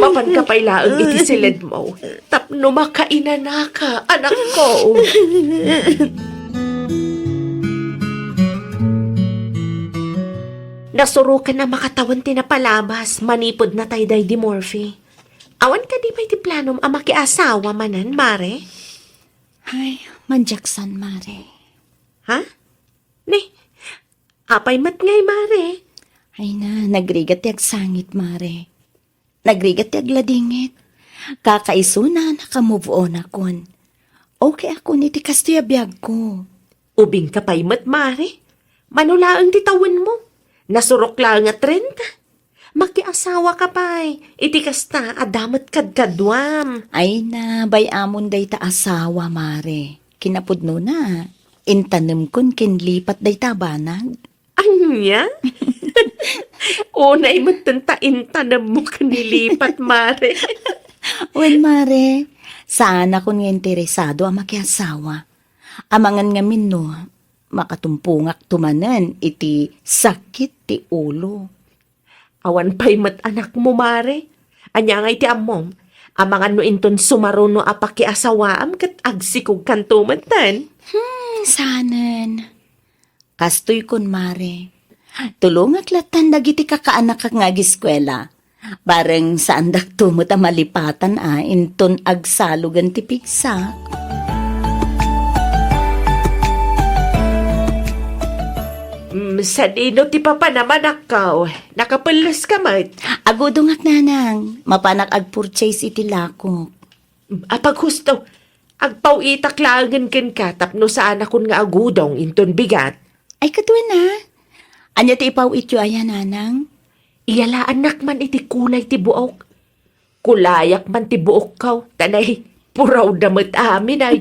mapanka pay laeng iti siledmo tapno makainanaka, anakko. Nasurokan a makatawen ti napalabas manipud natay daydi Morphe. Awan kadi pay ti planom a makiasawa manen, Mare? Ay, manjaksan, Mare. Ha? Ni, apay met ngay, Mare? Ay na, nagrigat ti agsangit, Mare. Nagrigat ti agladingit. Kakaisuna, naka-move on akon. Okay akon iti kastoy a biagko. Ubingka pay met, Mare. Mano laeng ti tawenmo? Nasurok laeng a trenta. Makiasawaka pay. Iti kasta, adda met kadkaduam. Ay na, bay-amon dayta asawa, Mare. Kinapudnona, intanemkon ken lipat dayta banag. Ania? Unay metten ta intanemmo ken ni lipat, Mare. Wen, Mare, saanakon nga interesado a makiasawa. Amangan ngamin no, makatumpongakto manen iti sakit ti ulo. Awan pay met anakmo, Mare. Ania ngay ti ammom? Amangan no inton sumaruno a pakiasawaam ket agsikogkanto metten. Hmm, sanen. Kastoy kun, Mare. Tulongak lattan dagiti kakaanakak nga agiskuela. Bareng saandakto met a malipatan a inton agsalogen ti pigsak. Mm, sadino ti papanam, anakko? Nakapelles ka met? Agudongak, nanang. Mapanak agpurchase iti lakok. Mm, apaghusto. Agpaw-itak laengen kenka tapno saanakon nga agudong inton bigat. Ay, kaduana. Ania ti ipaw-ityo aya, nanang? Iyalaannak man iti kulay ti buok. Kulayak man ti buokko, ta nay, purawda met amin ay.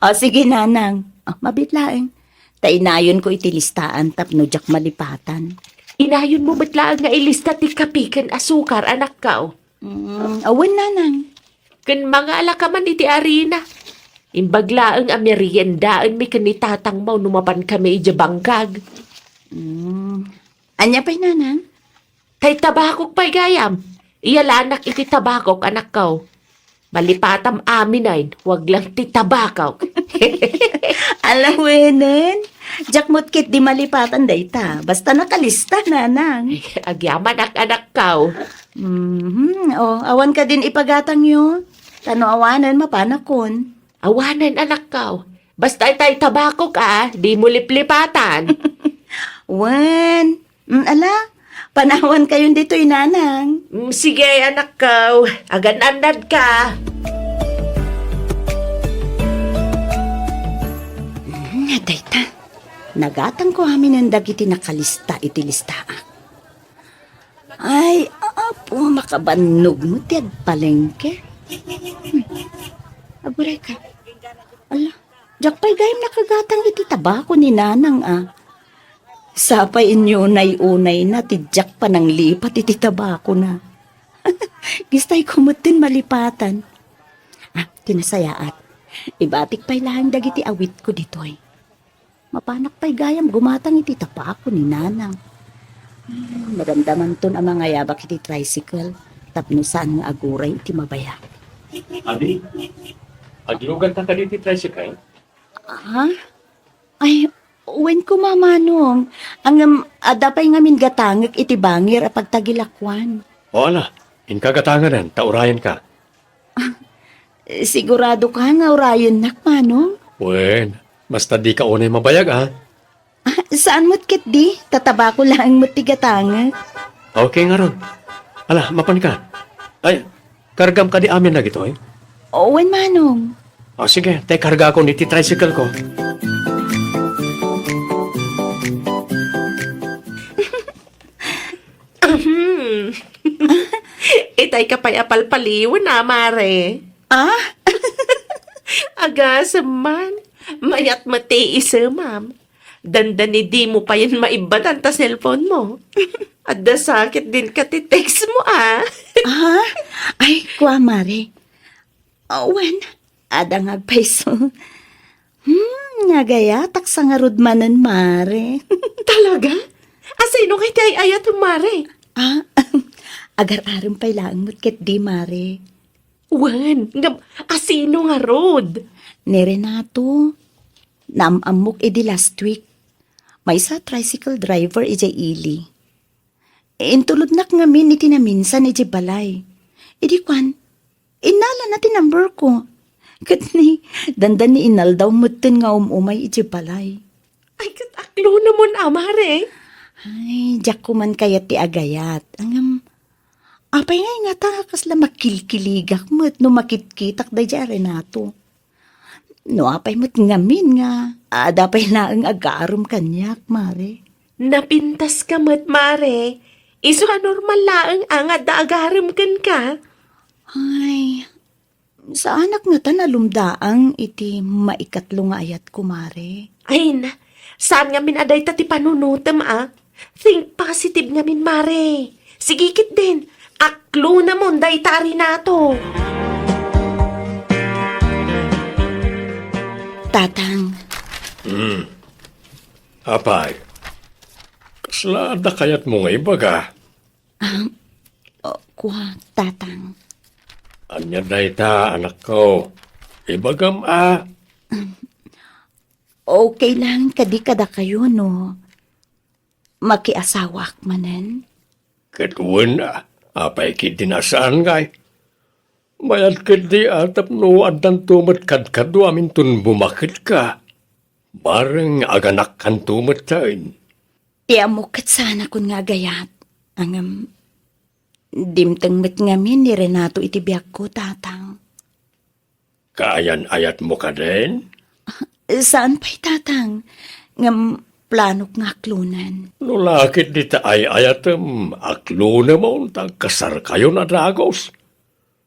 O, sige, nanang. O, mabiit laeng. Ta inayonko iti listaan tapno diak malipatan. Inayonmo met laeng nga ilista ti kape ken asukar, anakko. Mm, awan, nanang. Ken mangalaka man iti arina. Imbag laeng a meriendaenmi ken ni tatangmo no mapankami idiay bangkag. Mm. Ania pay, nanang? Tay tabakok pay gayam. Iyalanak iti tabakok, anakko. Malipatam aminen, wag lang ti tabakok. Alawenen, diak met ketdi malipatan dayta. Basta nakalista, nanang. Agyamanak, anakko. Mhm. O, awan kadin ipagatangyo? Ta no awanen, mapanakon. Awanen, anakko. Basta itay tabakok a, dimo liplipatan. Wen, mm, ala, panawan kayon ditoy, nanang. Mm, sige, anakko. Agan-annad ka. Mm, dayta. Nagatangko aminen dagiti nakalista iti listaak. Ay, Apo, makabannog met ti agpalengke. Hmm. Aguray ka. Ala, diak pay gayam nakagatang iti tabako ni nanang a. Sapay inyunay-unayna ti diak pananglipat iti tabakona. Gistayko met din malipatan. Ah, ti nasayaat. Ibatik pay laeng dagiti awitko ditoy. Mapanak pay gayam gumatang iti tabako ni nanang. Hmm, madamdamanton a mangayabak iti tricycle tapno saan nga aguray iti mabayag. Adi, aglugan ta kadi iti tricycle? Ah? Ay, wen koma, Manong. Ngem, adda pay ngamin gatangek iti bangir a pagtagilakuan. O, ala, inka gatanganen, ta urayen ka. Sigurado ka nga urayennak, Manong? Wen, basta di ka unay mabayag, a. Ah, saan met ketdi? Ta tabako laeng met ti gatangek. Okay ngarud. Ala, mapan ka. Ay, kargam kadi amin dagitoy? Wen, Manong. O, sige, tay kargakon iti tricycle ko. Ahem. Itay ka pay a palpaliwen, a, Mare. Ah? Agasem man. Mayat met ti isemam. Dandani dimo payen maibbatan ta cellphone mo. Adda sakit din ka ti text mo, a. Ah? Ay, kua, Mare. Awan, adda nga agpayso. Hmm, nagayatak sa ngarud manen, Mare. Talaga? Asino ngay ti ay-ayat, Mare? Ah, agar-arem pay laeng met ketdi, Mare. Wen, ngem asino ngarud? Ni Renato. Naam-ammok idi last week. Maysa a tricycle driver idiay ili. Intulodnak ngamin iti naminsan idiay balay. Idi kuan, innalana ti number ko. Ket ni, dandani inaldaw metten nga um-umay idiay balay. Ay, ket aklonemon, a, Mare. Ay, diak ko man kayat ti agayat. Ngem, apay ngay ngata nga kasla makilkiligak met no makitkitak daydiay a Renato? No apay met ngamin nga, adda pay laeng agarem kaniak, Mare. Napintas ka met, Mare. Isu a normal laeng a nga adda agarem kenka. Ay, saanak ngata a lumdaang iti maikatlo nga ayatko, Mare. Ay na, saan ngamin a dayta ti panunotem a? Think positive ngamin, Mare. Sige ketdin, aklonemon dayta a Renato. Tatang. Hmm. Apay, kasla adda kayatmo nga ibaga? Ah, o, kua, Tatang. Ania dayta, anakko? Ibagam a. Okay lang kadi kadakayo no makiasawaak manen? Ket wen a, apay ketdin a saan ngay? Mayat ketdi a tapno addanto met kadkadua aminton bumaketka. Bareng aganakkanto metten. Ti ammok ket saanakon nga agayat, ngem dimteng met ngamin ni Renato iti biagko, Tatang. Kaayan-ayatmo kadin? Saan pay, Tatang, ngem planok nga aklonen. No la ketdi ta ay-ayatem, aklonemon ta agkasarkayon a dagus.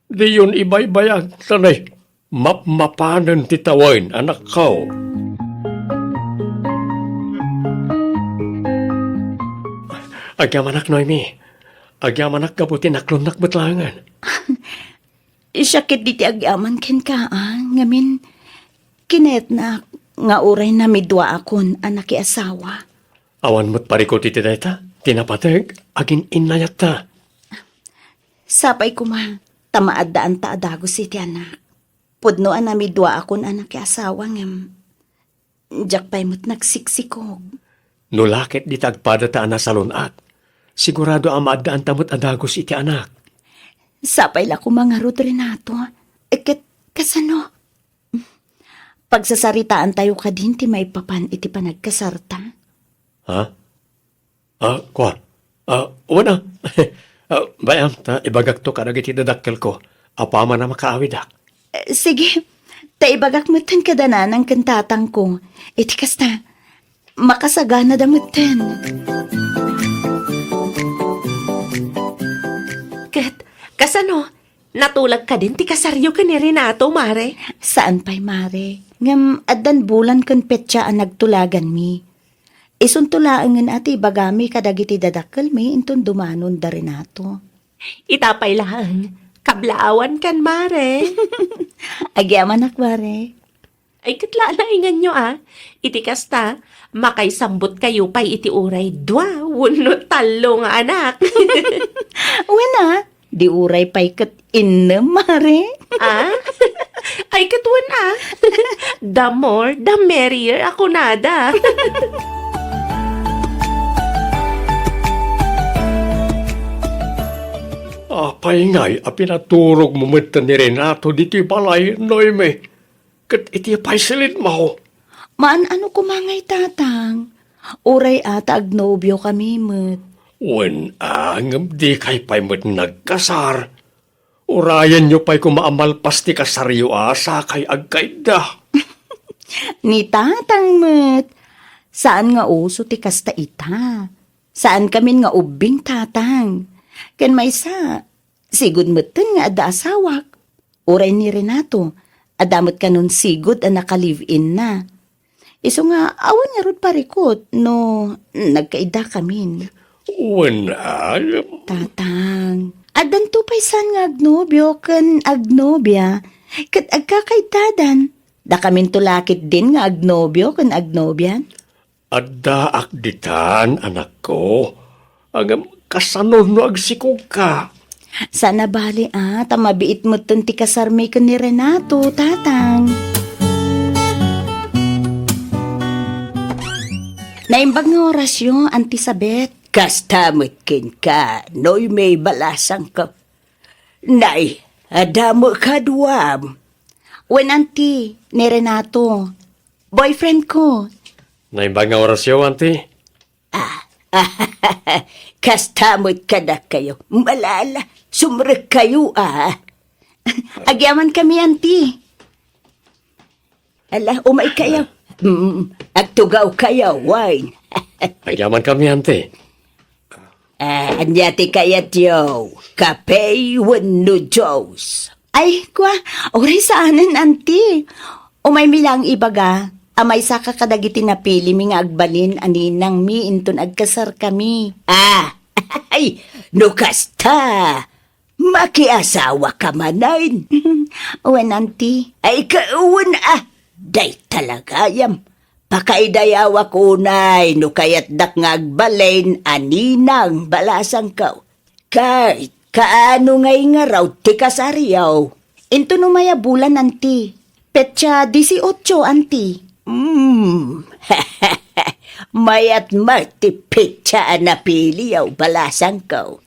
Diyon ibaybayag ta nay mapmapanen ti tawen, anakko. Agyamanak, Noemi. Agyamanak gapu ti naklonnak met laengen. Siak ketdi ti agyaman kenka, a, ngamin, kinayatnak nga uray namiduaakon a nakiasawa. Awan met parikut iti dayta, ti napateg, agin-innayatta. Sapay koma, ta maaddaanta a dagus iti anak. Pudno a namiduaakon a nakiasawa ngem, diak pay met nagsiksikog. No la ketdi ta agpadata a nasalun-at, sigurado a maaddaanta met a dagus iti anak. Sapay la koma ngarud, Renato. Ket kasano? Pagsasaritaantayo kadin ti maipapan iti panagkasarta. Ha? Ah, kua. Ah, wen a. Ah, bay-am, ta ibagakto kadagiti dadakkelko. Apaman a makaawidak. Eh, sige. Ta ibagak metten kada nanang ken tatangko. Iti kasta, makasaganada metten. Ket, kasano? Natulag kadin ti kasaryo ken ni Renato, Mare? Saan pay, Mare. Ngem addan bulan ken petsa a nagtulaganmi. Isunto laengen a ti ibagami kadagiti dadakkelmi inton dumanon da Renato. Ita pay laeng, kablaawankan, Mare. Agyamanak, Mare. Ay, ket la, nainganyo, a. Iti kasta, makaisambutkayo pay iti uray dua wenno tallo nga anak. Wen a, di uray pay ket innem, Mare. A? Ay, ket wen a. The more, the merrier a kunada. Apay ngay a pinaturogmo met ni Renato ditoy balay, Noemi? Ket iti pay silitmo? Maan-ano koma ngay, Tatang. Uray a ta agnobiokami met. Wen a, ngem dikay pay met nagkasar. Urayenyo pay koma a malpas ti kasaryo a sakay agkaidda. Ni Tatang met, saan nga uso ti kasta ita. Saankamin nga ubbing, Tatang. Ken maysa, sigud metten nga adda asawak. Uray ni Renato, adda met kanon sigud a naka-live-in-na. Isu nga, awan ngarud parikut no nagkaiddakamin. Wen a. Tatang, addanto pay saan nga agnobio ken agnobia, ket agkakaiddadan. Dakaminto la ketdin nga agnobio ken agnobian. Addaak ditan, anakko. Ngem kasano no agsikogka? Saan a bali a, ta mabiit metten ti kasarmi ken ni Renato, Tatang. Naimbag nga orasyo, Auntie Sabet. Kasta met kenka, Noemi, balasangko. Nay, adda met kaduam. Wen, Auntie, ni Renato. Boyfriend ko. Naimbag nga orasyo, Auntie. Ah, kasta met kadakayo. Malala, sumrekkayo, a. Agyamankami, Auntie. Ala, umaykayo. Mm, agtugawkayo, wine. Agyamankami, Auntie. Ah, ania ti kayatyo? Kape wenno juice? Ay, kwa, uray saanen, anti. Umaymi lang ibaga, a maysaka kadagiti napilimi nga agbalin a ninangmi inton agkasarkami. Ah, ay, no kasta, makiasawaka manen. Wen, anti. Ay, kawen, ah, dayta la gayam. Pakaidayawak unay no kayatdak nga agbalin a ninang balasangko. Ket kaano ngay ngarud ti kasaryo? Inton umay a bulan, anti. Petsa dieciocho, anti. Hmm. Mayat met ti petsa a napiliyo, balasangko.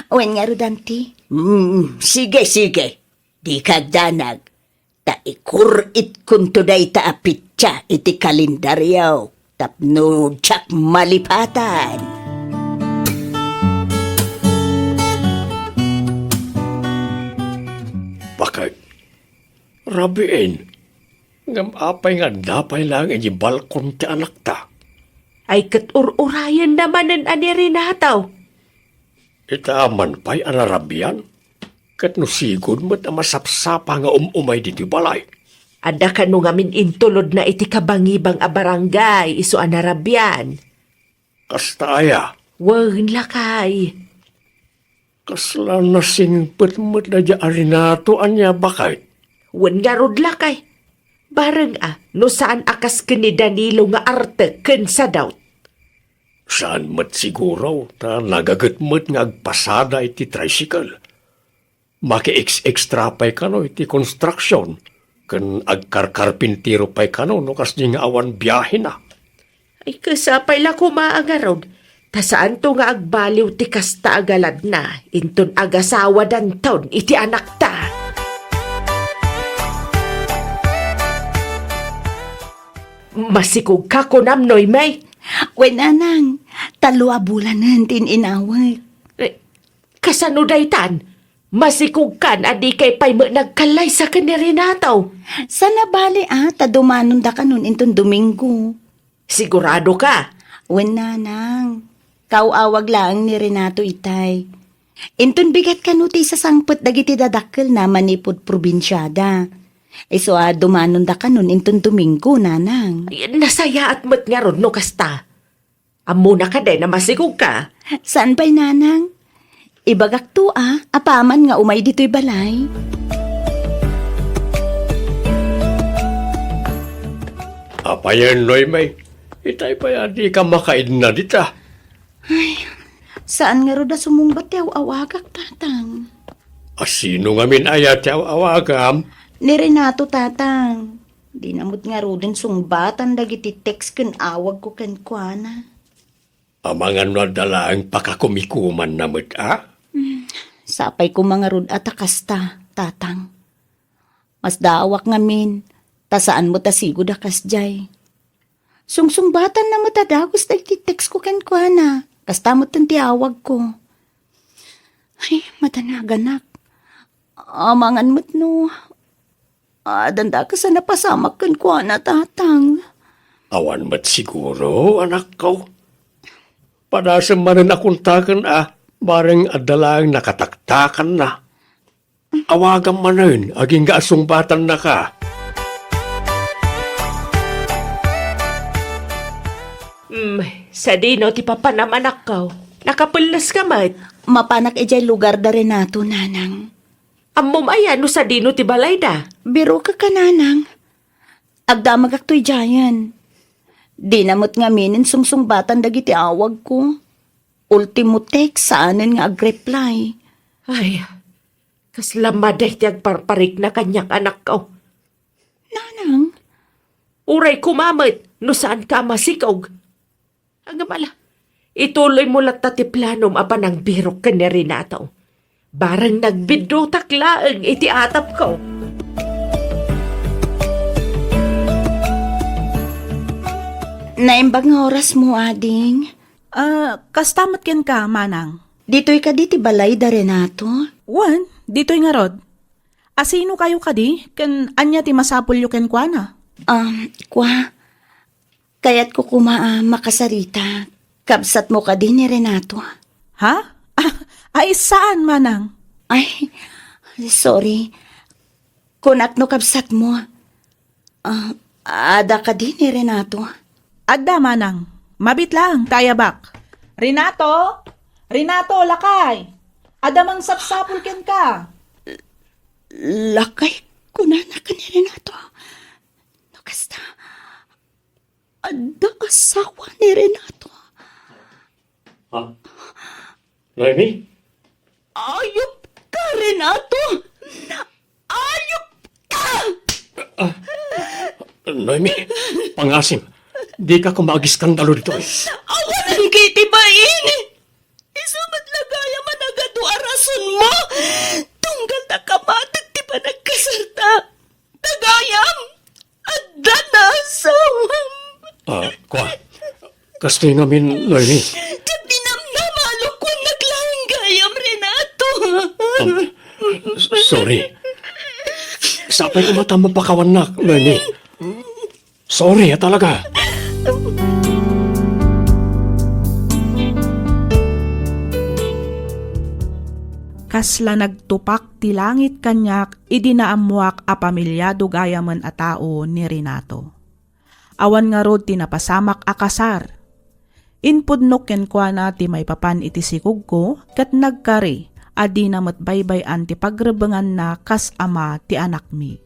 Wen ngarud, anti. Hmm, sige, sige. Dika agdanag. Ta ikuritkonto dayta a petsa iti kalendaryo tapno diak malipatan. Bakit? Rabiin, ngem apay nga adda pay laeng idiay balkon ti anakta? Ay, ket ur-urayenna manen a ni Renato. Ita man pay a narabian, ket no sigud met a masapsapa nga um-umay ditoy balay. Adda kano ngamin intulodna iti kabangibang a barangay isu a narabian. Kasta aya? Wen, lakay. Kasla nasingpet met daydiay a Renato, ania, bakit? Wen ngarud, lakay. Bareng a, no saan a kas ken ni Danilo nga arte ken sadaut. Saan met siguro, ta nagaget met nga agpasada iti tricycle. Maki-ex-extra pay kano iti construction, ken agkarkarpintero pay kano no kasdi nga awan biahena. Ay, kasta pay la koma a ngarud, ta saanto nga agbaliw ti kasta a galadna, inton agasawadanton iti anakta. Masikog ka, kunam, Noemi? Wen, nanang, tallo a bulanen ti in-inawek. Eh, kasano daytan? Masikog kan a dikay pay met nagkallaysa ken ni Renato? Saan a bali a, ta dumanonda kanon inton Domingo. Sigurado ka? Wen, nanang. Kaaw-awag laeng ni Renato itay. Inton bigat kano ti isasangpet dagiti dadakkelna manipud probinsiada. Isu a dumanonda kanon inton Domingo, nanang. Ay, nasayaat met ngarud no kasta. Ammona kadi a masikog ka? Saan pay, nanang? Ibagakto a, apaman nga umay ditoy balay. Apayen, Noemi? Itay pay a dika makaidna dita. Ay, saan ngarud a sumungbat ti aw-awagak, tatang. A sino ngamin aya ti aw-awagam? Ni Renato, tatang. Dina met ngaruden sungbatan dagiti text ken awagko kenkuana. Amangan no adda laeng pakakumikumanna met a? Hmm, sapay koma ngarud a ta kasta, tatang. Masdaawak ngamin, ta saan met a sigud a kasdiay. Sungsungbatanna met a dagus dagiti text ko kenkuana, kasta met ti awagko. Ay, madanaganak. Amangan met no, adda dakes a napasamak kenkuana, tatang. Awan met siguro, anakko. Padasem manen a kontaken a, bareng adda laeng nakataktakanna. Awagam manen, agingga a sungbatannaka. Hmm, sadino ti papanam, anakko? Nakapelles ka met? Mapanak idiay lugar da Renato, nanang. Ammom aya no sadino ti balayda? Birokek a, nanang. Agdamagak toy diayen. Dina met ngaminen sungsungbatan dagiti awagko. Ultimo text, saanen nga agreply. Ay, kasla madi ti agparparikna kaniak, anakko. Nanang? Uray koma met no saanka a masikog. Ngem ala, ituloymo latta ti planom a panangbirok ken ni Renato. Bareng nagbiddutak laeng iti atapko. Naimbag nga orasmo, ading. Ah, kasta met kenka, manang. Ditoy kadi ti balay da Renato? Wen, ditoy ngarud. Asino kayo kadi, ken ania ti masapulyo kenkuana? Um, kwa, kayatko koma a makasarita. Kabsatmo kadi ni Renato? Ha? Ah, ay, saan, manang? Ay, sorry. Kunak no kabsatmo. Ah, adda kadi ni Renato? Adda, manang. Mabit laeng ta ayabak. Renato? Renato, lakay! Adda mangsapsapul kenka. Lakay, kunana ken ni Renato. No kasta, adda asawa ni Renato. Ha? Noemi? Ayup ka, Renato! Ayup ka! Ah, Noemi, pangasim, dika koma agiskandalo ditoy. Awanan ka iti bain! Isu met la gayam a nagadu a rason mo! Tunggal ta kamatek ti panagkasarta! Dagayam! Adda na asawam! Ah, kua. Kastoy ngamin, Noemi. Diak dinamdama a lukuannak laeng gayam, Renato. Um, s-, sorry. Sapay ko mata mapakawannak, Noemi. Sorry, ah, talaga. Kasla nagtupak ti langit kaniak idi naammoak a pamiliado gayamen a tao ni Renato. Awan ngarud ti napasamak a kasar. Impudnok kenkuana ti maipapan iti sikogko ket nagkari a dina met baybay-an ti pagrebbenganna kas ama ti anakmi.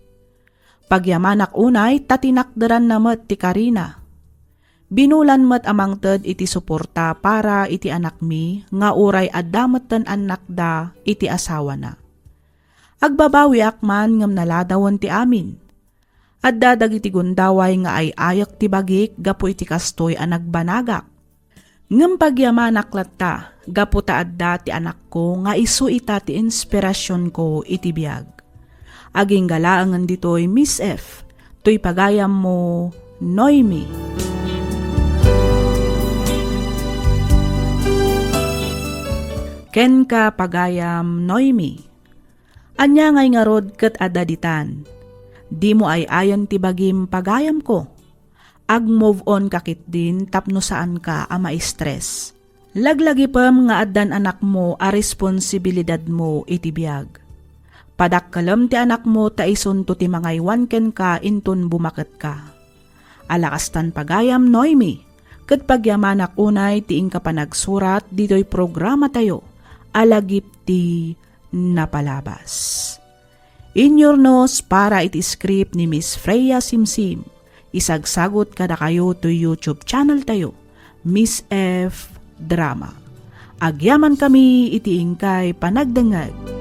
Pagyamanak unay ta tinakderanna met ti karina. Binulan met a mangted iti suporta para iti anakmi nga uray adda metten annakda iti asawana. Agbabawiak man ngem naladawen ti amin. Adda dagiti gundaway nga ay-ayek ti bagik gapu iti kastoy a nagbanagak. Ngem pagyamanak latta gapu ta adda ti anakko nga isu ita ti inspirasionko iti biag. Agingga laengen ditoy, Miss F, toy pagayammo, Noemi. Kenka, pagayam Noemi. Ania ngay ngarud ket adda ditan? Dimo ay-ayen ti bagim, pagayamko. Ag-move on ka ketdin tapno saanka a ma-stress. Laglagipem nga addan anakmo a responsibilidadmo iti biag. Padakkelem ti anakmo ta isunto ti mangaywan kenka inton bumaketka. Alakastan pagayam, Noemi, ket pagyamanak unay ti inka panagsurat ditoy programatayo a Lagip ti Napalabas. Inyurnos para iti script ni Miss Freya Simsim. Isagsagut kadakayo toy YouTube channel tayo, Miss F Drama. Agyaman kami iti inkay panagdengngeg.